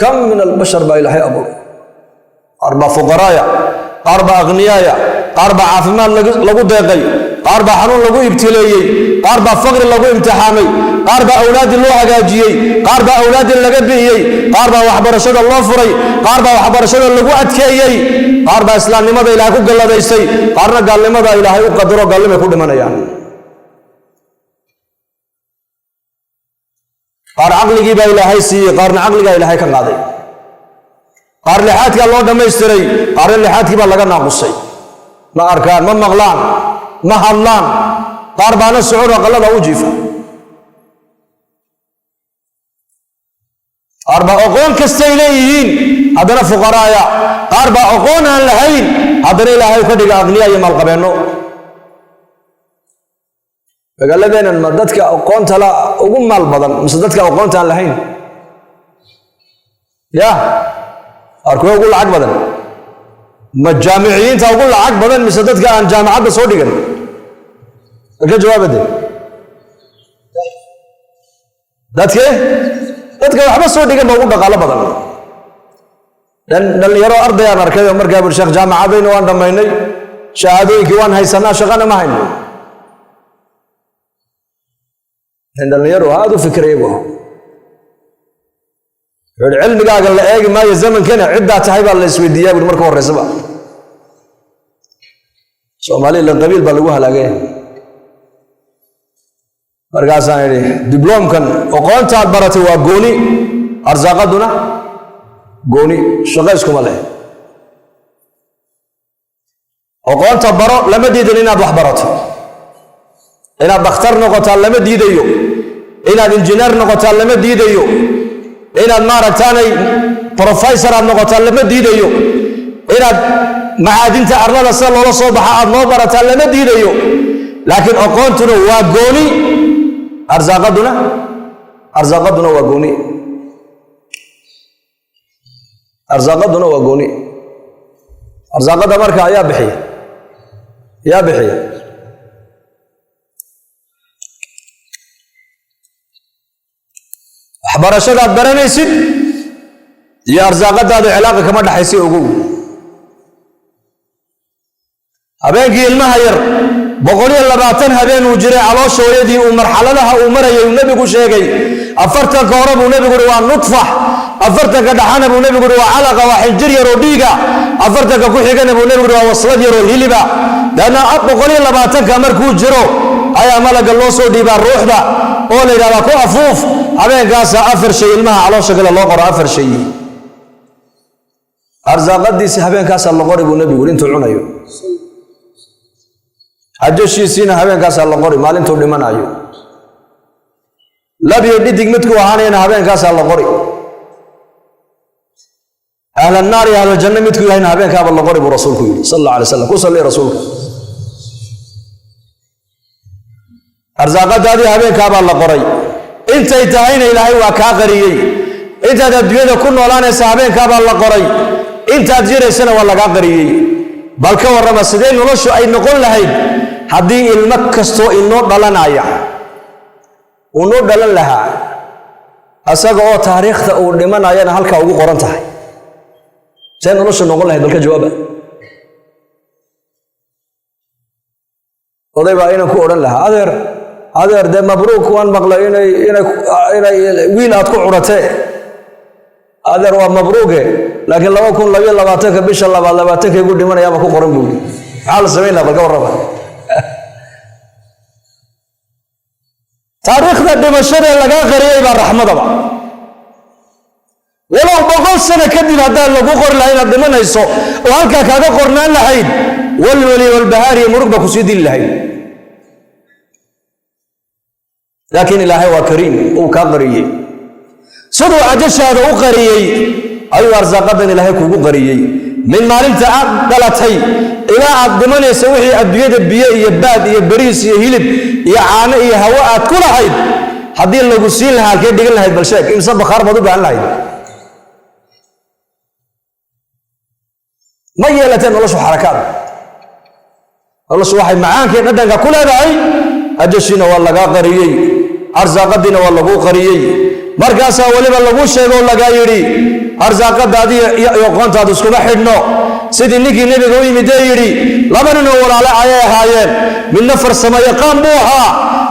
Kam min albashar baa Ilaahay abuuray? Qaar baa fuqaraaya, qaar baa akhniyaaya, qaar baa caafimaad lagu deeqay, qaar baa xanuun lagu ibtileeyey, qaar baa faqri lagu imtixaamay, qaar baa awlaaddii loo hagaajiyey, qaar baa awlaaddii laga bi'iyey, qaar baa waxbarashada loo furay, qaar baa waxbarashada lagu adkeeyey, qaar baa islaamnimada Ilaahay ku galladaystay, qaarna gaalnimada Ilaahay u qadaro, gaalnimay ku dhimanayaan. Qaar caqligii baa Ilaahay siiyey, qaarna caqligaa Ilaahay ka qaaday. Qaar lixaadkaa loo dhammaystiray, qaarna lixaadkii baa laga naaqusay. Ma arkaan, ma maqlaan, ma hadlaan, qaar baana socon aqallada u jiifa. Qaar baa aqoon kastay leeyihiin haddana fuqaraaya, qaar baa aqoon aan lahayn haddana Ilaahay ka dhiga aqniya iyo maalqabeenno. Magaaladeennan ma dadka aqoonta la ugu maal badan mise dadka aqoonta aan lahayn? Ya qaar kuwa ugu lacag badan, ma jaamiciyiinta ugu lacag badan mise dadka aan jaamacadda soo dhigan? Ka jawaabade. Dadke dadka waxba soo dhigan ba ugu dhaqaalo badan. Dhalinyaro arday aan arkay oo markaa buri, sheekh, jaamacadayna waan dhammaynay, shahaadooyinkii waan haysanaa, shaqana ma hayno. Dhalinyaro aada u fikiraya bu wuxuu ihi, cilmigaaga la eegi maayo zamankana, ciddaa tahay baa la isweydiiyaa buri marka horreysaba. Soomaaliya qabiil baa lagu halaagay. Markaasaan idhi, dibloomkan aqoontaad baratay waa gooni, arsaaqaduna gooni, shaqo iskuma leh. Aqoonta baro, lama diidan inaad wax barato, inaad dhakhtar noqotaa lama diidayo, inaad injineer noqotaa lama diidayo, inaad maaragtaanay professor aad noqotaa lama diidayo, inaad macaadinta arlada sida loola soo baxa aad noo barataa lama diidayo, laakiin aqoontuna waa gooni, arsaaqaduna waa gooni, arsaaqaduna waa gooni. Arsaaqada marka ayaa bixiya, yaa bixiya. Waxbarashadaad baranaysid iyo arsaaqadaada cilaaqa kama dhaxaysa, ogow. Habeenkii ilmaha yar 120 habeen uu jiray caloosha hooyadii uu marxaladaha uu marayay uu nebigu sheegay. 40-ka hore buu nebigu uhi waa nudfax, 40-ka dhaxana buu nebigu uhi waa calaqa, waa xinjir yar oo dhiiga, 40-ka ku xigana buu nebigu uhi waa waslad yar oo hiliba. Deedna 120-ka markuu jiro ayaa malaga loo soo dhiibaa ruuxda oo la yidhahdaa ku afuuf. Habeenkaasa 4 shay ilmaha caloosha kale loo qoro, 4 shay. Arsaaqadiisi habeenkaasaa la qori buu nebigu intuu cunayo, ajashiisiina habeenkaasaa la qori maalintuu dhimanayo, labiyo dhidig midkuu ahaanayana habeenkaasaa la qori, ahlannaar iyo ahlaljanno midkuu yahayna habeenkaaba la qori buu rasuulku yidhi sal alla alay slam. Ku salli rasuulka. Arsaaqadaadii habeenkaabaa la qoray, intay tahayna Ilaahay waa kaa qariyey. Intaad adduunyada ku noolaanaysa habeenkaabaa la qoray, intaad jiraysana waa lagaa qariyey. Bal ka warrama sidee noloshu ay noqon lahayd haddii ilmo kastoo inoo dhalanaya uu noo dhalan lahaa asaga oo taariikhda uu dhimanayana halkaa ugu qoran tahay? See noloshu noqon lahayd? Bal ka jawaaba. Oday baa inan ku odhan lahaa, adeer adeer, dee mabruuk, waan maqlay inay inay inay wiil aad ku curatee, adeer waa mabruuke, laakiin 2022-ka bisha labaad 20-ka igu dhimanayaaba ku qoran buu yidhi. Maxaa la samayn lahaa? Bal ka warrama. Taariikhda dhimashada lagaa qariyey baa raxmadaba. Walow 100 sano kadib haddaan lagu qori lahaa inaad dhimanayso oo halkaa kaaga qornaan lahayd, walwali walbahaar iyo murug baa kusii dili lahayd. Laakiin Ilaahay waa kariim, uu kaa qariyey. Siduu ajashaada u qariyey ayuu arsaaqadan Ilaahay kugu qariyey. Min maalinta aad dhalatay ilaa aad dhimanaysa, wixii adduunyada biyo iyo baad iyo bariis iyo hilib iyo caano iyo hawo aad ku lahayd, haddii lagu siin lahaa, halkee dhigan lahayd? Bal sheeg, imse bakhaar baad u baahan lahayd? Ma yeelateen noloshu xarakaad. Noloshu waxay macaankii dhadhanka ku leedahay, ajashiina waa lagaa qariyey, arsaaqadiina waa laguu qariyey. Markaasaa weliba laguu sheego oo lagaa yidhi arsaaqadaadi iyo aqoontaadu iskuma xidhno. Sidii ninkii nebiga u yimid ee yidhi, laba nin oo walaale ayay ahaayeen, midna farsamo yaqaan buu ahaa,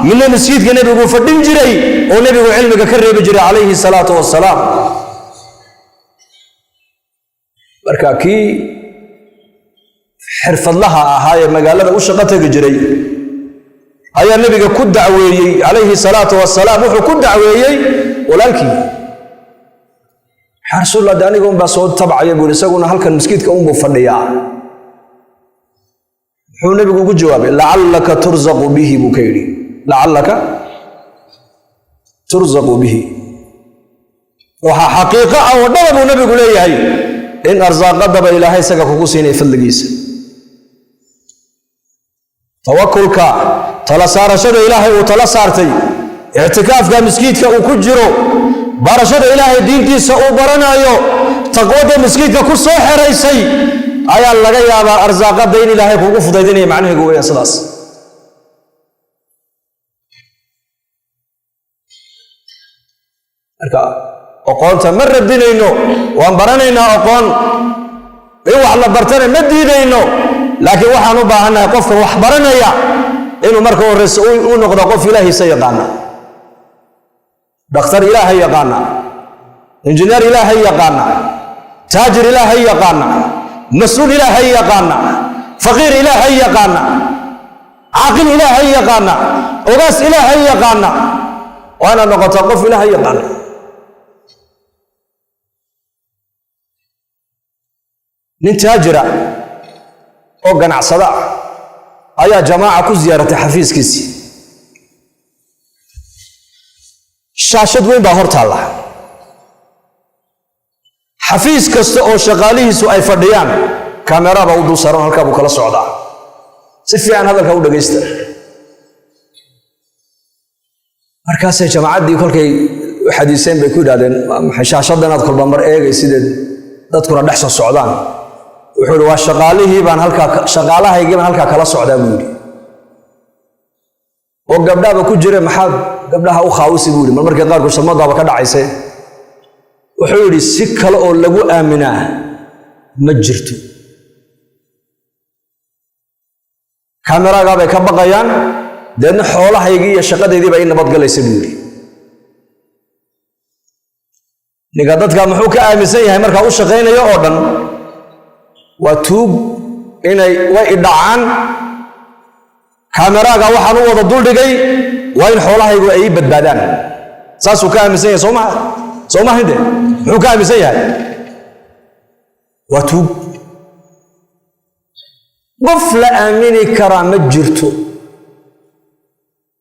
midna masjidka nebigu fadhin jiray oo nebigu cilmiga ka reebi jiray calayhi salaatu wasalaam. Marka kii xirfadlaha ahaa ee magaalada u shaqo tegi jiray ayaa nebiga ku dacweeyey calayhi salaatu wasalaam. Wuxuu ku dacweeyey walaalkii: yaa rasuullah, de aniga unbaa soo tabcaya buuri, isaguna halkan maskiidka unbuu fadhiyaa. Muxuu nebigu ugu jawaabay? Lacallaka turzaqu bihi, buu ka yidhi. Lacallaka turzaqu bihi. Waxaa xaqiiqo ah oo dhaba buu nebigu leeyahay in arsaaqadaba Ilaahay isaga kugu siinaya fadligiisa. Tawakulka, tala saarashada Ilaahay uu tala saartay, ictikaafka miskiidka uu ku jiro, barashada Ilaahay diintiisa uu baranayo, taqwada miskiidka ku soo xeraysay ayaa laga yaabaa arsaaqada in Ilaahay kugu fudaydinaya. Macnaheegu weeyaan sidaas. Marka oqoonta ma radinayno, waan baranaynaa oqoon, in wax la bartana ma diidayno, laakiin waxaan u baahannahay qofka wax baranaya inuu marka horeyse u noqdo qof Ilaahiisa yaqaana, dhakhtar Ilaahay yaqaana, injineer Ilaahay yaqaana, taajir Ilaahay yaqaana, mas-uul Ilaahay yaqaana, faqiir Ilaahay yaqaana, caaqil Ilaahay yaqaana, ogaas Ilaahay yaqaana. Waa inaad noqotaa qof Ilaahay yaqaana. Nin taajira oo ganacsada ah ayaa jamaaca ku ziyaaratay xafiiskiisii. Shaashad weyn baa hor taalla. Xafiis kasta oo shaqaalihiisu ay fadhiyaan kameraba u dul saaran, halkaa buu kala socdaa. Si fiican hadalka u dhagaysta. Markaasay jamaacaddii kolkay u xadiiseen bay ku yidhahdeen: maxay shaashadda inaad kolba mar eegay sideed dadkuna dhex soo socdaan? Wuxuu yidhi: waa shaqaalihii baan halkaa, shaqaalahaygii baan halkaa kala socdaa, buu yidhi. Oo gabdhahaba ku jira, maxaad gabdhaha u khaawisi, buu yidhi. Mar markii qaarkood shamadaaba ka dhacayse. Wuxuu yidhi: si kale oo lagu aaminaa ma jirto, kameraagaa bay ka baqayaan, deedna xoolahaygii iyo shaqadeydii baa ii nabadgalaysa, buu yidhi. Ninka dadka muxuu ka aaminsan yahay markaa u shaqaynayo oo dhan waa tuug, inay way idhacaan. Kameraaga waxaan u wada duldhigay waa in xoolahaygu ay ii badbaadaan, saasuu ka aaminsan yahay. Soo maha? Soo maha hinde? Muxuu ka aaminsan yahay? Waa tuug, qof la aamini karaa ma jirto.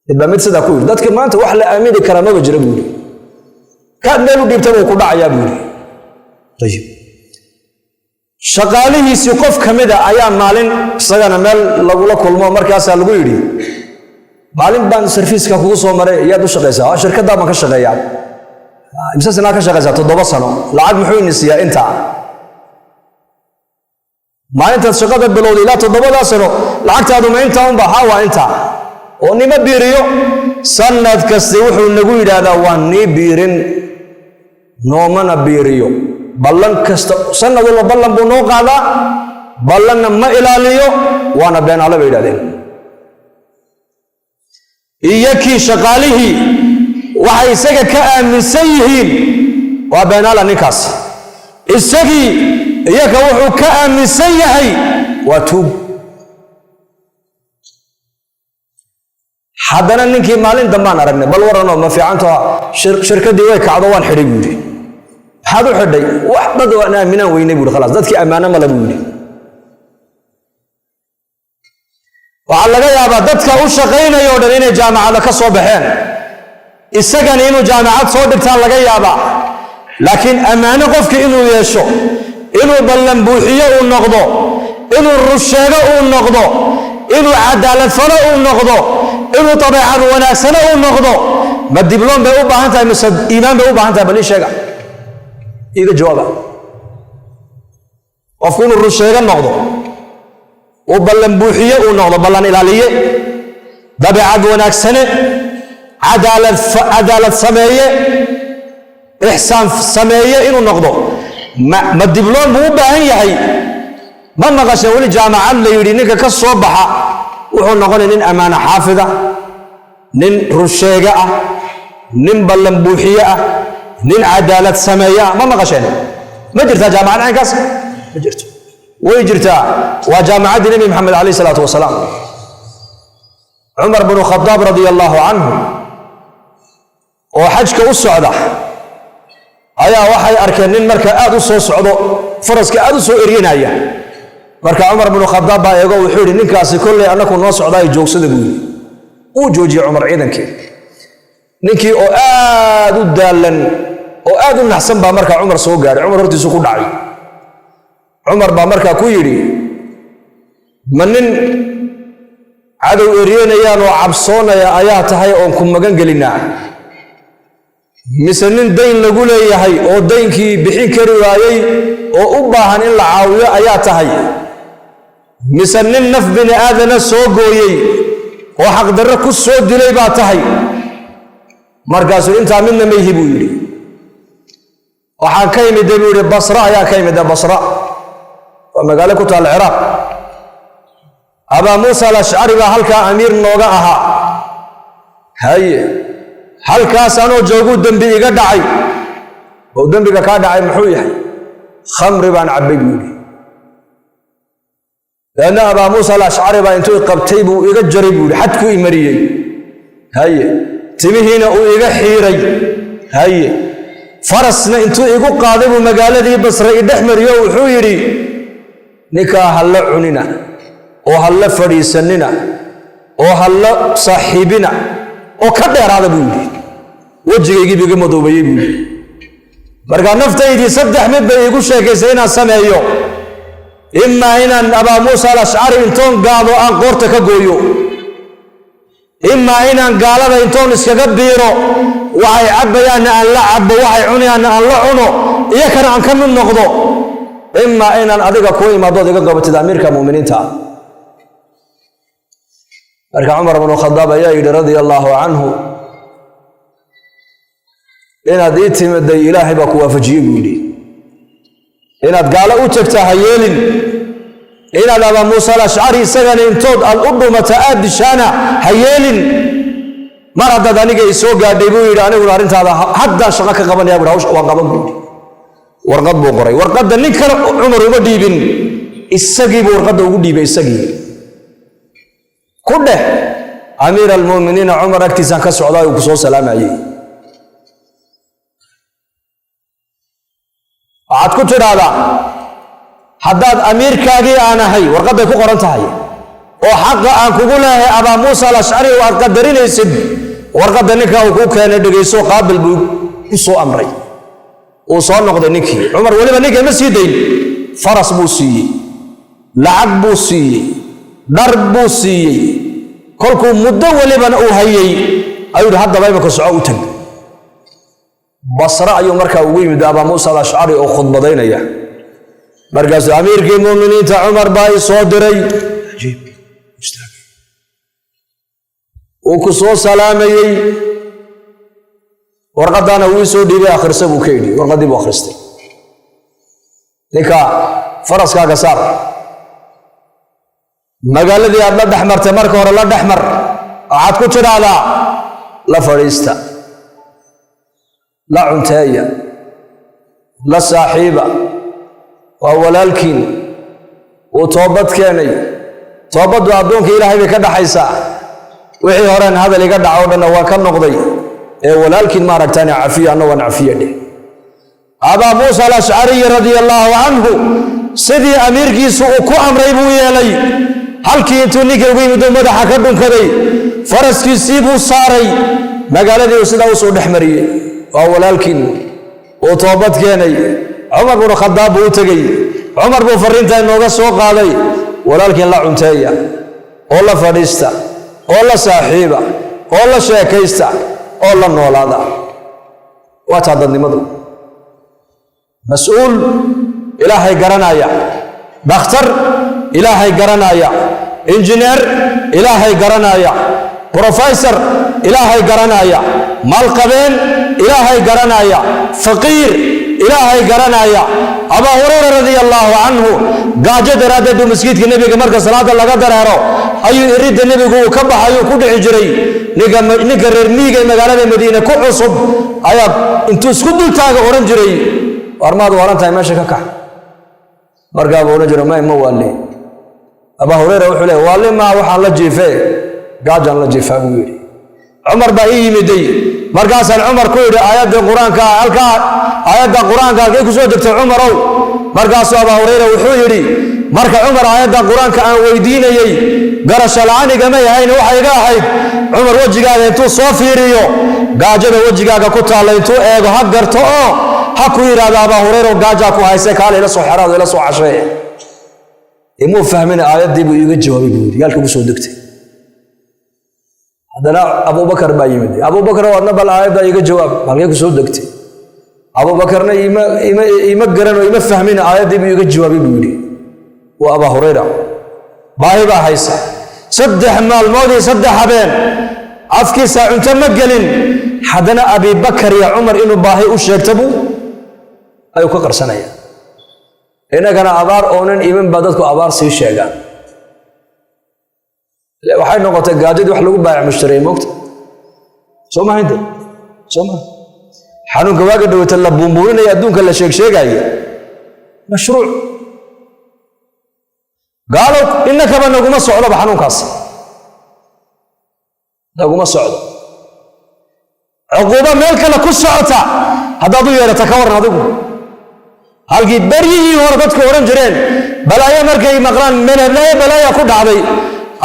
Mid baa mid sidaa ku yidhi: dadka maanta wax la aamini karaa maba jira, buu yidhi. Kaad meel u dhiibtaba uu ku dhacayaa, buu yidhi. Ayib, shaqaalihiisii qof ka mida ayaa maalin isagana meel lagula kulmo, markaasaa lagu yidhi: maalin baan sarfiiska kugu soo maray, yaad u shaqaysaa? Shirkaddaa baan ka shaqeeyaa. Imse sanaa ka shaqaysaa? 7 sano. Lacag muxuu ini siiyaa? Intaa. Maalintaad shaqada bilowday ilaa 7daa sano lacagtaadu ma intaa unba? Haa, waa intaa oo nima biiriyo. Sanad kasta wuxuu nagu yidhaahdaa waa nii biirin, noomana biiriyo. Ballan kasta, sanad walba ballan buu noo qaadaa, ballanna ma ilaaliyo, waana beenaale, bay yidhahdeen. Iyakii shaqaalihii waxay isaga ka aaminsan yihiin waa beenaala ninkaas, isagii iyaka wuxuu ka aaminsan yahay waa tuug. Haddana ninkii maalin dambaan aragnay, bal waranoo ma fiicanto, shirkaddii way kacdo, waan xidhay, buu yidhi. Maxaad u xidhay? Wax dad waan aaminaan weynay, buu yidhi. Khalaas, dadkii ammaano male, buu yidhi. Waxaa laga yaabaa dadka u shaqaynaya o dhan inay jaamacada ka soo baxeen, Isagani inuu jaamacad soo dhigtaa laga yaabaa, laakiin ammaano qofki inuu yeesho, inuu ballan buuxiyo uu noqdo, inuu rusheego uu noqdo, inuu cadaalad falo uu noqdo, inuu dabeecad wanaagsano uu noqdo, ma dibloom bay u baahan tahay mise iimaan bay u baahan tahay? Bal ii sheega, iiga jawaaba. Qofku inuu rusheego noqdo, uu ballan buuxiye uu noqdo, ballan ilaaliye, dabeecad wanaagsane, cadaalad sameeye, ixsaan sameeye inuu noqdo, ma dibloom buu u baahan yahay? Ma maqasha weli jaamacad la yidhi ninka ka soo baxa wuxuu noqonaya nin ammaano xaafida, nin runsheege ah, nin ballan buuxiye ah, nin cadaalad sameeye ah? Ma maqasheen? Ma jirtaa jaamacad caynkaas? Ma jirto. Way jirtaa, waa jaamacaddii Nebi Maxamed calayh isalaatu wasalaam. Cumar bnu Khadaab radia allaahu canhu oo xajka u socda ayaa waxay arkeen nin marka aad u soo socdo, faraska aad u soo eryanaya. Marka Cumar bnu Khadaab baa eego, wuxuu yidhi, "Ninkaasi kolley annaku noo socdaa, joogsada," buu yidhi. Uu joojiyey Cumar ciidankii. Ninkii oo aad u daalan oo aad u naxsan baa markaa Cumar soo gaadhay. Cumar hortiisu ku dhacay. Cumar baa markaa ku yidhi, "Ma nin cadow eryanayaan oo cabsoonaya ayaa tahay oon ku magan gelinaa, mise nin dayn lagu leeyahay oo daynkii bixin kari waayey oo u baahan in la caawiyo ayaa tahay, mise nin naf bini aadana soo gooyey oo xaqdarro ku soo dilay baa tahay?" Markaasuu, "Intaa midna mayhi," buu yidhi. "Waxaan ka imida," buu yidhi, "Basra ayaan ka imida." Basra waa magaalo ku taalla Ciraaq. "Abaa Muusa Alashcari baa halkaa amiir nooga ahaa. Haye, halkaas anoo jooguu dembi iga dhacay." "Oo dembiga kaa dhacay muxuu yahay?" "Khamri baan cabbay," buu yidhi. "Dabeedna Abaa Muusa Alashcari baa intuu qabtay buu iga jaray," buu yidhi, "xadkuu i mariyey. Haye, timihiina uu iga xiiray. Haye, farasna intuu igu qaaday buu magaaladii Basre i dhex mariyo. Wuxuu yidhi, 'Ninkaa ha la cunina oo ha la fadhiisanina oo ha la saaxiibina oo ka dheeraada,' buu yidhi. Wejigaygiibu iga madoobayey," buu yidhi. "Markaa naftaydii saddex mid bay iigu sheekaysay inaan sameeyo: imaa inaan Abaa Muusa Alashcari intoon gaado aan qoorta ka gooyo, imaa inaan gaalada intoon iskaga biiro, waxay cabbayaanna aan la cabbo, waxay cunayaanna aan la cuno, iyo kana aan ka mid noqdo, imaa inaan adiga kuu imaadood iga qabatid amiirka mu'miniinta ah." Marka Cumar bnu Khadaab ayaa yidhi radia allaahu canhu, "Inaad ii timiday Ilaahay baa ku waafajiyey," buu yidhi. "Inaad gaalo u tagtaa ha yeelin, inaad Abaa Muusa Alashcari isagana intood aad u dhumata aad dishaana ha yeelin. Mar haddaad aniga i soo gaadhay," buu yidhi, "aniguna arrintaada haddaan shaqo ka qabanaya," bui. "Hawsha waan qaban," buu yidhi. Warqad buu qoray. Warqadda nin kale Cumar uma dhiibin, isagii buu warqadda ugu dhiibay. Isagii ku dheh, "Amiir almu'miniina Cumar agtiisaan ka socdaa, uu ku soo salaamayey. Waxaad ku tidhaahdaa, haddaad amiirkaagii aan ahay, warqadday ku qoran tahay, oo xaqa aan kugu leeyahay Abaa Muusa Alashcari oo aad qadarinaysid, warqadda ninkaa uu kuu keenay dhegayso, qaabil," buu ku soo amray. Uu soo noqday ninkii. Cumar weliba ninka ma sii dayn. Faras buu siiyey, lacag buu siiyey, dhar buu siiyey. Kolkuu muddo welibana uu hayey ayuu yidhi, "Haddaba imika soco, u tag Basre." Ayuu markaa ugu yimid Abaa Muusa Alashcari oo khudbadaynaya. Markaasuu, "Amiirkii mu'miniinta Cumar baa i soo diray, uu ku soo salaamayey, warqaddaana wuu soo dhiibay, akhrisa," buu ka yidhi. Warqaddii buu akhristay. "Ninka faraskaaga saar, magaaladii aad la dhex martay marka hore la dhex mar. Waxaad ku tidhaahdaa, la fadhiista, la cunteeya, la saaxiiba, waa walaalkiin, wuu toobad keenay. Toobaddu addoonka Ilaahay bay ka dhaxaysaa. Wixii horeen hadal iga dhaco dhanna waa ka noqday, ee walaalkiin ma aragtaan, cafiya, anna waan cafiya," dheh. Abaa Muusa Alashcariyi radia allaahu canhu sidii amiirkiisu uu ku amray buu yeelay. Halkii intuu ninka ugu yimid uu madaxa ka dhunkaday, faraskiisii buu saaray. Magaaladii uu sidaa usoo dhex mariyey. Waa walaalkiin, uu toobad keenay. Cumar bnu Khadaab buu u tegey. Cumar buu fariintaa inooga soo qaaday: walaalkiin la cunteeya oo la fadhiista oo la saaxiiba oo la sheekaysta oo la noolaada. Waa taa dadnimadu. Mas-uul Ilaahay garanaya, dhakhtar Ilaahay garanaya, injineer Ilaahay garanaya, professor Ilaahay garanaya, maalqabeen Ilaahay garanaya, faqiir Ilaahay garanaya. Abaa Hurayra radia allaahu canhu gaajo daraaddeed buu masjidka Nebiga marka salaada laga dareero ayuu iridda Nebigu uu ka baxayuu ku dhici jiray. Ninka reer miyiga ee magaalada Madiine ku cusub ayaa intuu isku dultaaga odhan jiray: "War maad waran tahay? Meesha ka kax." Markaabuu odhan jiray: "May, ma waale." Abaa Hurayra wuxuu leey: "Waale maa, waxaan la jiifee gaajaan la jiifaa," buu yidhi. Cumar baa ii yimiday. Markaasaan Cumar ku yidhi: "Aayadda Qur-aanka halkaa, aayadda Qur-aanka halkay ku soo degtay, Cumarow?" Markaasuu Abaa Hurayra wuxuu yidhi: "Marka Cumar aayadda Qur-aanka aan weydiinayey, garasho la-aan igamay ahayn. Waxay iga ahayd Cumar wejigaaga intuu soo fiiriyo, gaajada wejigaaga ku taalla intuu eego, ha garto oo ha ku yidhahdo: 'Abaa Hurayra, gaajaa ku hayse, kaale ila soo xeraado, ila soo cashee.' Imuu fahmina, aayaddii buu iiga jawaabay," buu yidhi, "yaalkii ku soo degtay." Haddana Abubakar baa yimid. "Abubakar, adna bal aayadda iiga jawaab, halkay ku soo degtay?" Abubakarna ima garan oo ima fahmin, aayaddii buu iiga jawaabay, buu yidhi. Waa Abaa Hurayra, baahi baa haysa. 3 maalmood iyo 3 habeen afkiisa cunto ma gelin. Haddana Abibakar iyo Cumar inuu baahi u sheegta buu ayuu ka qarsanaya. Innagana abaar oonan iman baa dadku abaar sii sheegaan. Waxay noqotay gaajadii wax lagu baayac mushtariyey, moogta soo maha inte soo maha? Xanuunka waaga dhawata la buunbuuninaya, adduunka la sheeg sheegaya, mashruuc gaalow innakaba naguma socdoba. Xanuunkaasi naguma socdo. Cuquubo meel kale ku socota haddaad u yeedhata, ka warran adigu? Halkii beryihii hore dadku odhan jireen balaayo markay maqlaan, "Meelheblaayo balaaya ku dhacday,"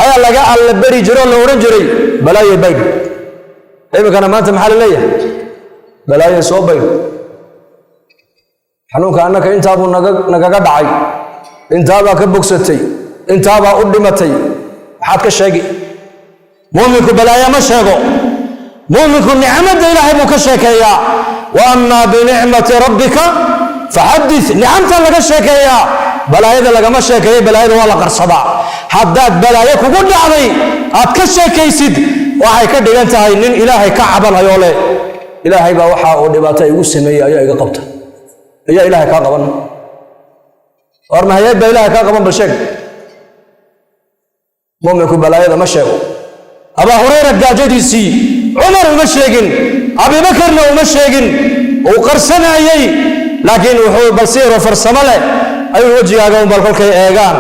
ayaa laga alla beri jiro oo la odhan jiray, "Balaayo baydh." Iminkana maanta maxaa la leeyahay? "Balaayo soo baydh." Xanuunka annaka intaabuu nagaga dhacay, intaabaa ka bogsatay, intaabaa u dhimatay. Maxaad ka sheegi? Muuminku balaayo ma sheego. Muuminku nicmadda Ilaahay buu ka sheekeeyaa. Wa amaa binicmati rabbika faxadith. Nicamta laga sheekeeyaa, balaayada lagama sheekeeyo. Balaayada waa la qarsadaa. Haddaad balaayo kugu dhacday aad ka sheekaysid, waxay ka dhigan tahay nin Ilaahay ka cabanayoo leh, "Ilaahay baa waxa uu dhibaato igu sameeyey ayaa iga qabta." Ayaa Ilaahay kaa qaban? War mahayeed baa Ilaahay kaa qaban? Bal sheeg. Muuminku balaayada ma sheego. Abaa Hurayra gaajadiisii Cumar uma sheegin, Abibakarna uma sheegin, uu qarsanayey. Laakiin wuxuu balsiiro farsamo leh ayuu wejigaaga un bal kolkay eegaan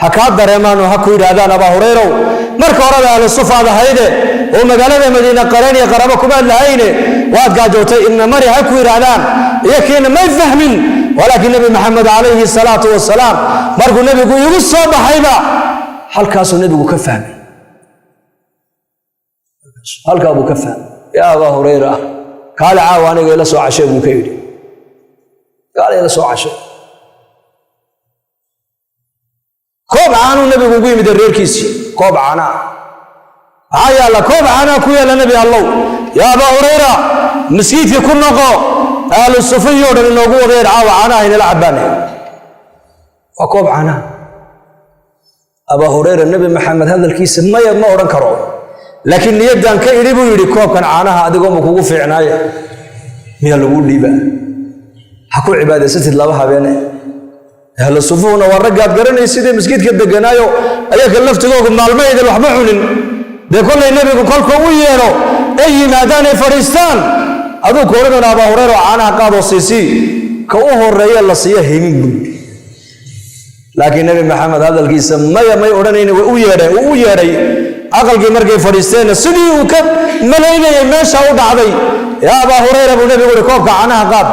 ha kaa dareemaan oo ha ku yidhaahdaan: "Abaa Hurayrow, marka horeba ahlu sufaad ahayde oo magaalada Madiine qareen iyo qarabo kumaad lahayne, waad gaajootay, ina mari," ha ku yidhaahdaan. Iyo kiina may fahmin. Walaakiin Nebi Maxamed calayhi salaatu wasalaam markuu nebigu igu soo baxayba, halkaasuu nebigu ka fahmay, halkaa buu ka fahmay. "Yaa Abaa Hurayra, kaale caawa aniga ila soo cashee," buu ka yidhi. "Kaale ila soo cashee." Koob caanuu nebigu ugu yimid reerkiisii. Koob caanaa maxaa yaalla? "Koob caanaa ku yaalla, Nebi Allow." "Yaa Abaa Hurayra, maskiidkii ku noqo, ahlu sufiyoo dhan inoogu wadayeed, caawa caanaha inala cabbaane." Waa koob caanaha. Abaa Hurayra Nebi Maxamed hadalkiisa maya ma odhan karo, laakiin niyaddan ka idhi, buu yidhi, "Koobkan caanaha adigoonba kugu fiicnaaye, miyaa laguu dhiiba? Ha ku cibaadaysatid 2 habeene." Ahlu sufuhuna waa raggaad garanaysidee maskiidka deganaayo, ayaka laftigoogu maalmaydin waxba cunin. Dee kollay nebigu kolkuu u yeedho ay yimaadaan ay fadhiistaan, aduu ku odhan doona: "Abaa Hurayra, caanaha qaadoo siisii." Ka u horeeya la siiya himin, buu yidhi. Laakiin Nebi Maxamed hadalkiisa maya may odhanayni, way u yeedheen. Uu u yeedhay. Aqalkii markay fadhiisteenna, sidii uu ka malaynayay meesha u dhacday. "Yaa Abaa Hurayra," buu nebigu uhi, "koobka caanaha qaad,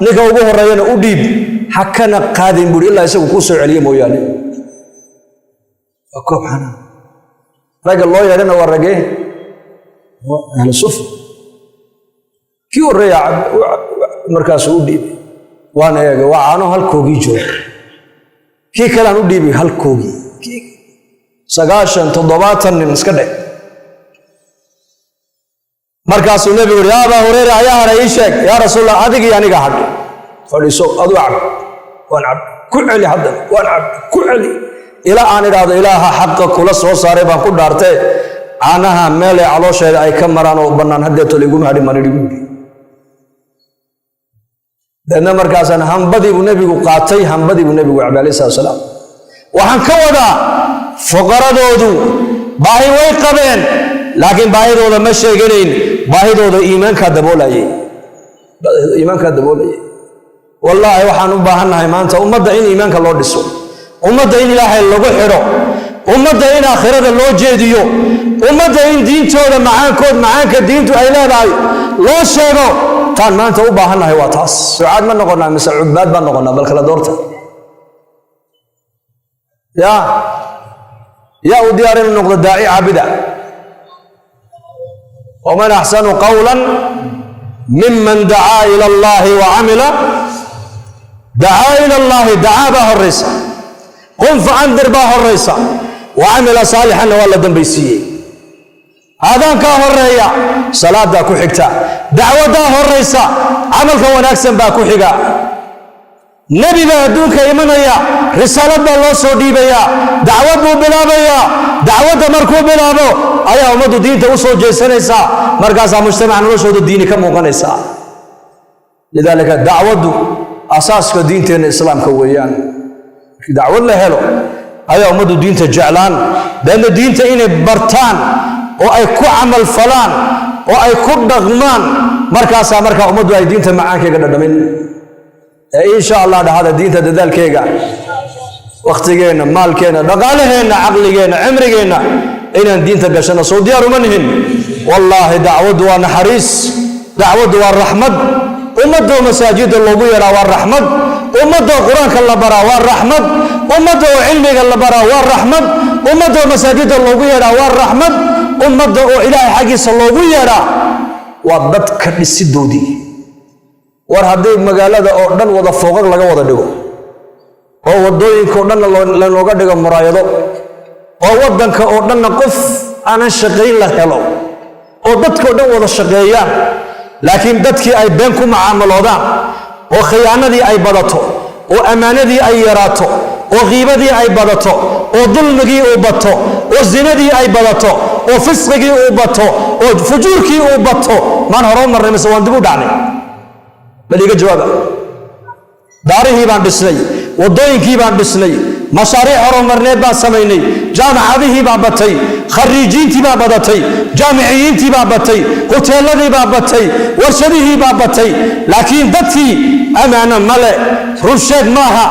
ninka ugu horreeyana u dhiib, ha kana qaadin," buuri, "ilaa isagu kuu soo celiye mooyaane." Waa koob caanaha. Ragga loo yeedhana waa raggee? Ahlu sufa. Kii horreeya markaasuu u dhiibay. Waan eegay, waa caano halkoogii jooga. Kii kalean u dhiibay, halkoogii. 90, 70 nin iska dhe. Markaasuu nebigu yidhi: "Yaa Abaa Hureyra, ayaa hadhay? Ii sheeg." "Yaa Rasuulallah, adigii aniga hadhay." "Fadhiiso, adu cab." "Waan cab." "Ku celi haddana." "Waan cab." "Ku celi." Ilaa aan idhaahdo: "Ilaaha xaqa kula soo saaray baan ku dhaartee, caanaha meelay caloosheeda ay ka maraan oo bannaan haddeeto laiguma hadhin," baan idhi buuri. Deedna markaasaan hambadii buu nebigu qaatay, hambadii buu nebigu cabay, alayhi salatu wasalaam. Waxaan ka wadaa, fuqaradoodu baahi way qabeen, laakiin baahidooda ma sheeganayn. Baahidooda iimaankaa daboolayay, iimaankaa daboolayay. Wallaahi, waxaan u baahannahay maanta ummadda in iimaanka loo dhiso, ummadda in Ilaahay lagu xidho, ummadda in aakhirada loo jeediyo, ummadda in diintooda macaankood, macaanka diintu ay leedahay loo sheego. Taan maanta u baahannahay waa taas. Ducaad ma noqonaa mise cubaad baan noqonaa? Bal kala doorta. Ya yaa u diyaar inuu noqdo daaci caabida? ومن أحسن قولا ممن دعا إلى الله وعمل. دعا إلى الله، دعا baa horaysa, قم فأنذر baa horaysa, وعمل صالحا na waa la dambaysiiyey. Aadaankaa horeeya, salaadaa ku xigta. Dacwadaa horaysa, camalka wanaagsan baa ku xiga. Nebi baa adduunka imanaya, risaalad baa loo soo dhiibayaa, dacwad buu bilaabayaa. Dacwadda markuu bilaabo ayaa ummaddu diinta u soo jeesanaysaa, markaasaa mujtamaca noloshooda diini ka muuqanaysaa. لذلك dacwaddu asaaska diinteenna Islaamka weeyaan. Markii dacwad la helo ayaa ummaddu diinta jeclaan, deedna diinta inay bartaan oo ay ku camal falaan oo ay ku dhaqmaan. Markaasaa markaa ummaddu ay diinta macaankeega dhadhamin. Ee insha Allah dhahada, diinta dadaalkeega, wakhtigeenna, maalkeenna, dhaqaalaheenna, caqligeenna, cimrigeenna inaan diinta gashano, soo diyaar uma nihin? Wallaahi, dacwaddu waa naxariis, dacwaddu waa raxmad. Ummadoo masaajidda loogu yeedhaa waa raxmad. Ummadoo Qur-aanka la baraa waa raxmad. Ummadda oo cilmiga la baraa waa raxmad. Ummadoo masaajidda loogu yeedhaa waa raxmad. Ummadda oo Ilaahay xaggiisa loogu yeedhaa waa dadka dhisidoodii. War haddii magaalada oo dhan wada fooqag laga wada dhigo, oo waddooyinka oo dhanna lanooga dhigo muraayado, oo waddanka oo dhanna qof aanan shaqayn la helo, oo dadkao dhan wada shaqeeyaan, laakiin dadkii ay been ku macaamaloodaan, oo khiyaanadii ay badato, oo ammaanadii ay yaraato, oo qiibadii ay badato, oo dulmigii uu bato, oo zinadii ay badato, oo fisqigii uu bato, oo fujuurkii uu bato, maan hore u marnay mise waan dib u dhacnay? Bal iiga jawaaba. Daarihii baan dhisnay, waddooyinkii baan dhisnay, mashaariic horumarneed baan samaynay, jaamacadihii baa batay, khariijiintii baa badatay, jaamiciyiintii baa batay, huteeladii baa batay, warshadihii baa batay, laakiin dadkii ammaano male, run sheeg maaha,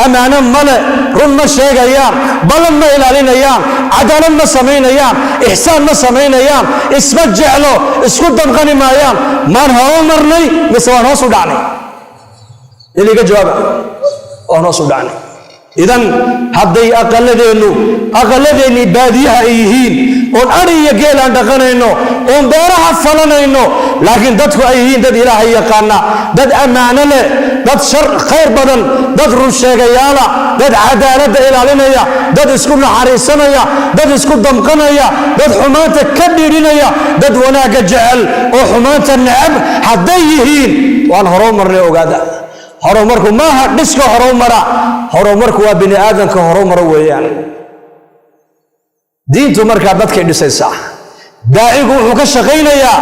ammaano male, run ma sheegayaan, ballan ma ilaalinayaan, cadaalad ma samaynayaan, ixsaan ma samaynayaan, isma jeclo, isku damqani maayaan. Maan horu marnay mise waan hoos u dhacnay? Iliga jawaaba. Waan hoos u dhacnay. Idan hadday aqaladeennu, aqaladeennii baadiyaha ay yihiin, oon adhi iyo geel aan dhaqanayno, oon beeraha falanayno, laakiin dadku ay yihiin dad Ilaahay yaqaana, dad ammaano leh, dad shar khayr badan, dad run sheegayaala, dad cadaaladda ilaalinaya, dad isku naxariisanaya, dad isku damqanaya, dad xumaanta ka dhiidhinaya, dad wanaagga jecel oo xumaanta necab hadday yihiin, waan horuu marnay. Ogaada, horumarku maaha dhiska horumara, horumarku waa bini aadamka horumaro weeyaan. Diintu markaa dadkay dhisaysaa. Daacigu wuxuu ka shaqaynayaa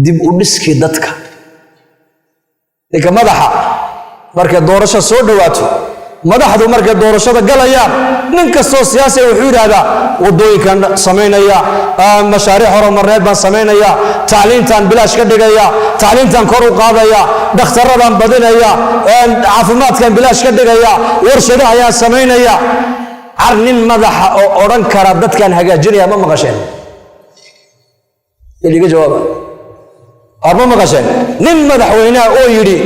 dib u dhiskii dadka. Ninka madaxa markay doorasho soo dhowaato, madaxdu markay doorashada galayaan, nin kastoo siyaasiga wuxuu yidhaahdaa: "Waddooyinkan samaynaya, mashaariic horumarneed baan samaynaya, tacliintaan bilaash ka dhigaya, tacliintaan kor u qaadaya, dhakhtaradaan badinaya, caafimaadkan bilaash ka dhigaya, warshado ayaan samaynaya." Car nin madaxa oo odhan kara dadkaan hagaajinaya ma maqasheen? Iliga jawaaba. Ar ma maqasheen nin madaxweynaha oo yidhi: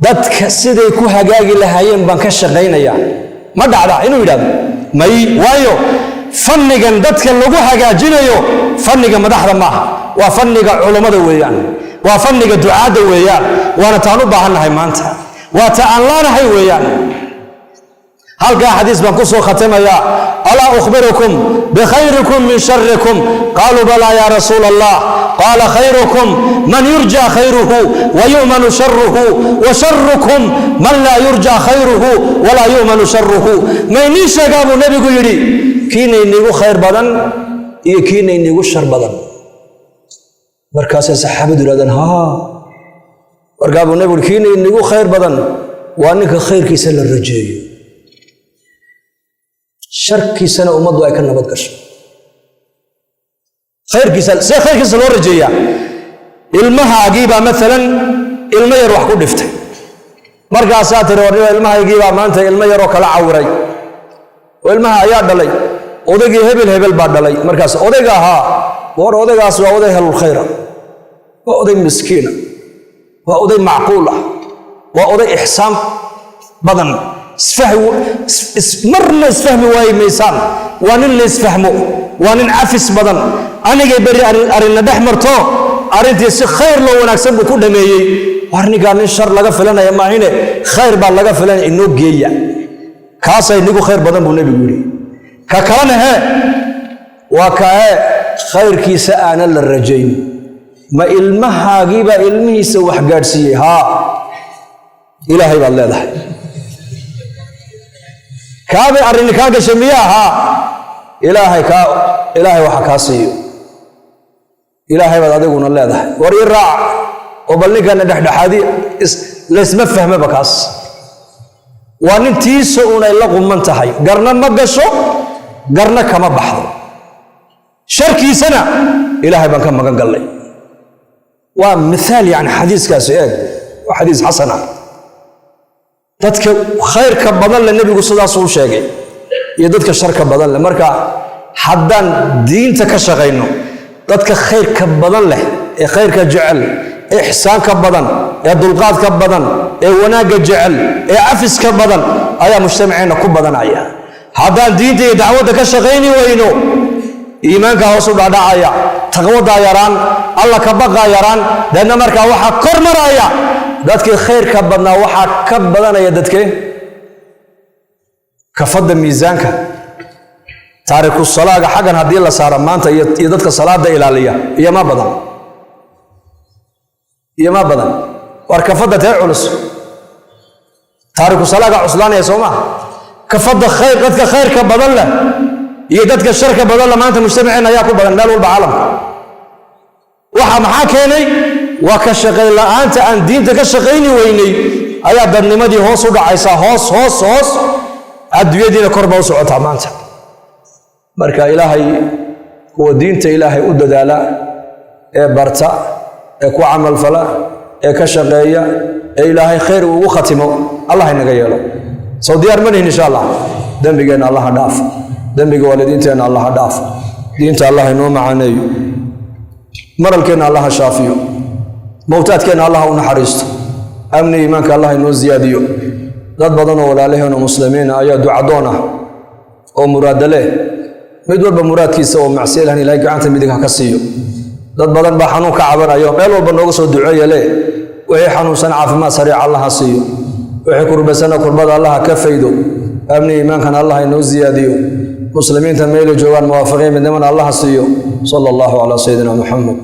"Dadka siday ku hagaagi lahaayeen baan ka shaqaynaya"? Ma dhacda inuu yidhahdo? May. Waayo, fannigan dadka lagu hagaajinayo fanniga madaxda maaha. Waa fanniga culummada weeyaan, waa fanniga ducaadda weeyaan, waana taan u baahannahay maanta, waa ta aan laanahay weeyaan. Halkaa xadiis baan ku soo khatimayaa. Alaa ukhbirukum bikhayrikum min sharikum? Qaaluu balaa ya rasuula Allah. Qaala khayrukum man yurja khayruhu wa yu'manu sharuhu, wa sharukum man laa yurja khayruhu walaa yu'manu sharuhu. Ma inii sheegaa, buu nebigu yidhi, kiina iniigu khayr badan iyo kiina iniigu shar badan? Markaasay saxaabadu yidhahdeen, haa. Markaa buu nebigu yidhi, kiina iniigu khayr badan waa ninka khayrkiisa la rajeeyo, sharkiisana ummaddu ay ka nabad gasho. Khayrkiisa see khayrkiisa loo rajeeyaa? Ilmahaagiibaa maalan ilmo yar wax ku dhiftay. Markaasaa tiri, warniba, ilmahaygiibaa maanta ilmo yaroo kala cawiray, oo ilmaha ayaa dhalay. Odaygii hebel hebel baa dhalay. Markaas odayga ahaa, war odaygaas waa oday helul khayra, waa oday miskiina, waa oday macquul ah, waa oday ixsaan badan, marna isfahmi waayi maysaan, waa nin la isfahmo, waa nin cafis badan. Anigay beri arrinna dhex marto, arrintii si khayr loo wanaagsan buu ku dhameeyey. War ninkaa nin shar laga filanaya maahine, khayr baa laga filanaya, inoo geeya. Kaasaa inigu khayr badan, buu nebigu yidhi. Ka kalena hee waa kae khayrkiisa aanan la rajayn. Ma ilmahaagiibaa ilmihiisa wax gaadhsiiyey? Haa, Ilaahay baad leedahay. Kaabay arrini kaa gashay miyaa? Haa, Ilaahay kaa, Ilaahay waxa kaa siiyo, Ilaahay baad adiguna leedahay. War ii raac oo bal ninkana dhexdhexaadi, laysma fahmaba. Kaas waa nin tiisa unay la quman tahay, garna ma gasho, garna kama baxdo, sharkiisana Ilaahay baan ka magan gallay. Waa mithaal, yani xadiiskaasi eeg, waa xadiis xasan ah. Dadka khayrka badan le nebigu sidaasuu sheegay iyo dadka sharka badan leh. Marka haddaan diinta ka shaqayno, dadka khayrka badan leh ee khayrka jecel, ee ixsaanka badan, ee dulqaadka badan, ee wanaagga jecel, ee cafiska badan ayaa mujtamaceenna ku badanaya. Haddaan diinta iyo dacwadda ka shaqayni weyno, iimaanka hoos u dhacdhacaya, taqwadaa yaraan, Alla ka baqaa yaraan. Deedna markaa waxaa kor maraya dadkii khayrka badnaa, waxaa ka badanaya dadkee kafadda miisaanka. Taariku salaaga xaggan haddii la saaro maanta iyo dadka salaada ilaaliya, iyo ma badan, iyo ma badan. War kafadda tee culus? Taariku salaaga cuslaanaya, soo maa? Kafadda khayr, dadka khayrka badan leh iyo dadka sharka badan leh maanta mujtamaceen ayaa ku badan meel walba caalamka. Waxa maxaa keenay? Waa ka shaqayn la'aanta aan diinta ka shaqayni weynay ayaa dadnimadii hoos u dhacaysaa, hoos, hoos, hoos, adduunyadiina kor baa u socotaa maanta. Marka Ilaahay kuwa diinta Ilaahay u dadaala ee barta ee ku camalfala ee ka shaqeeya ee Ilaahay khayr uu ugu khatimo, Allah inaga yeelo. Sow diyaar ma nihin? Insha Allah. Dembigeenna Allaha dhaaf, dembiga waalidiinteenna Allaha dhaaf, diinta Allah inoo macaaneeyo, maralkeenna Allaha shaafiyo, mowtaadkeenna Allah u naxariisto, amni iimaanka Allah inoo siyaadiyo. Dad badan oo walaalaheena muslimiina ayaa ducadoon ah oo muraada leh. Mid walba muraadkiisa oo macsiya lahan Ilahay gacanta midig ha ka siiyo. Dad badan baa xanuun ka cabanayo, meel walba nooga soo duceeya leh. Wixii xanuunsan caafimaad sariic Allah ha siiyo, wixii kurbaysana kurbada Allah ha ka faydo, amni iimaankana Allah inoo siyaadiyo. Muslimiinta meelay joogaan muwaafaqiin midnimana Allah ha siiyo. Sala Allahu calaa sayidina Muxamed.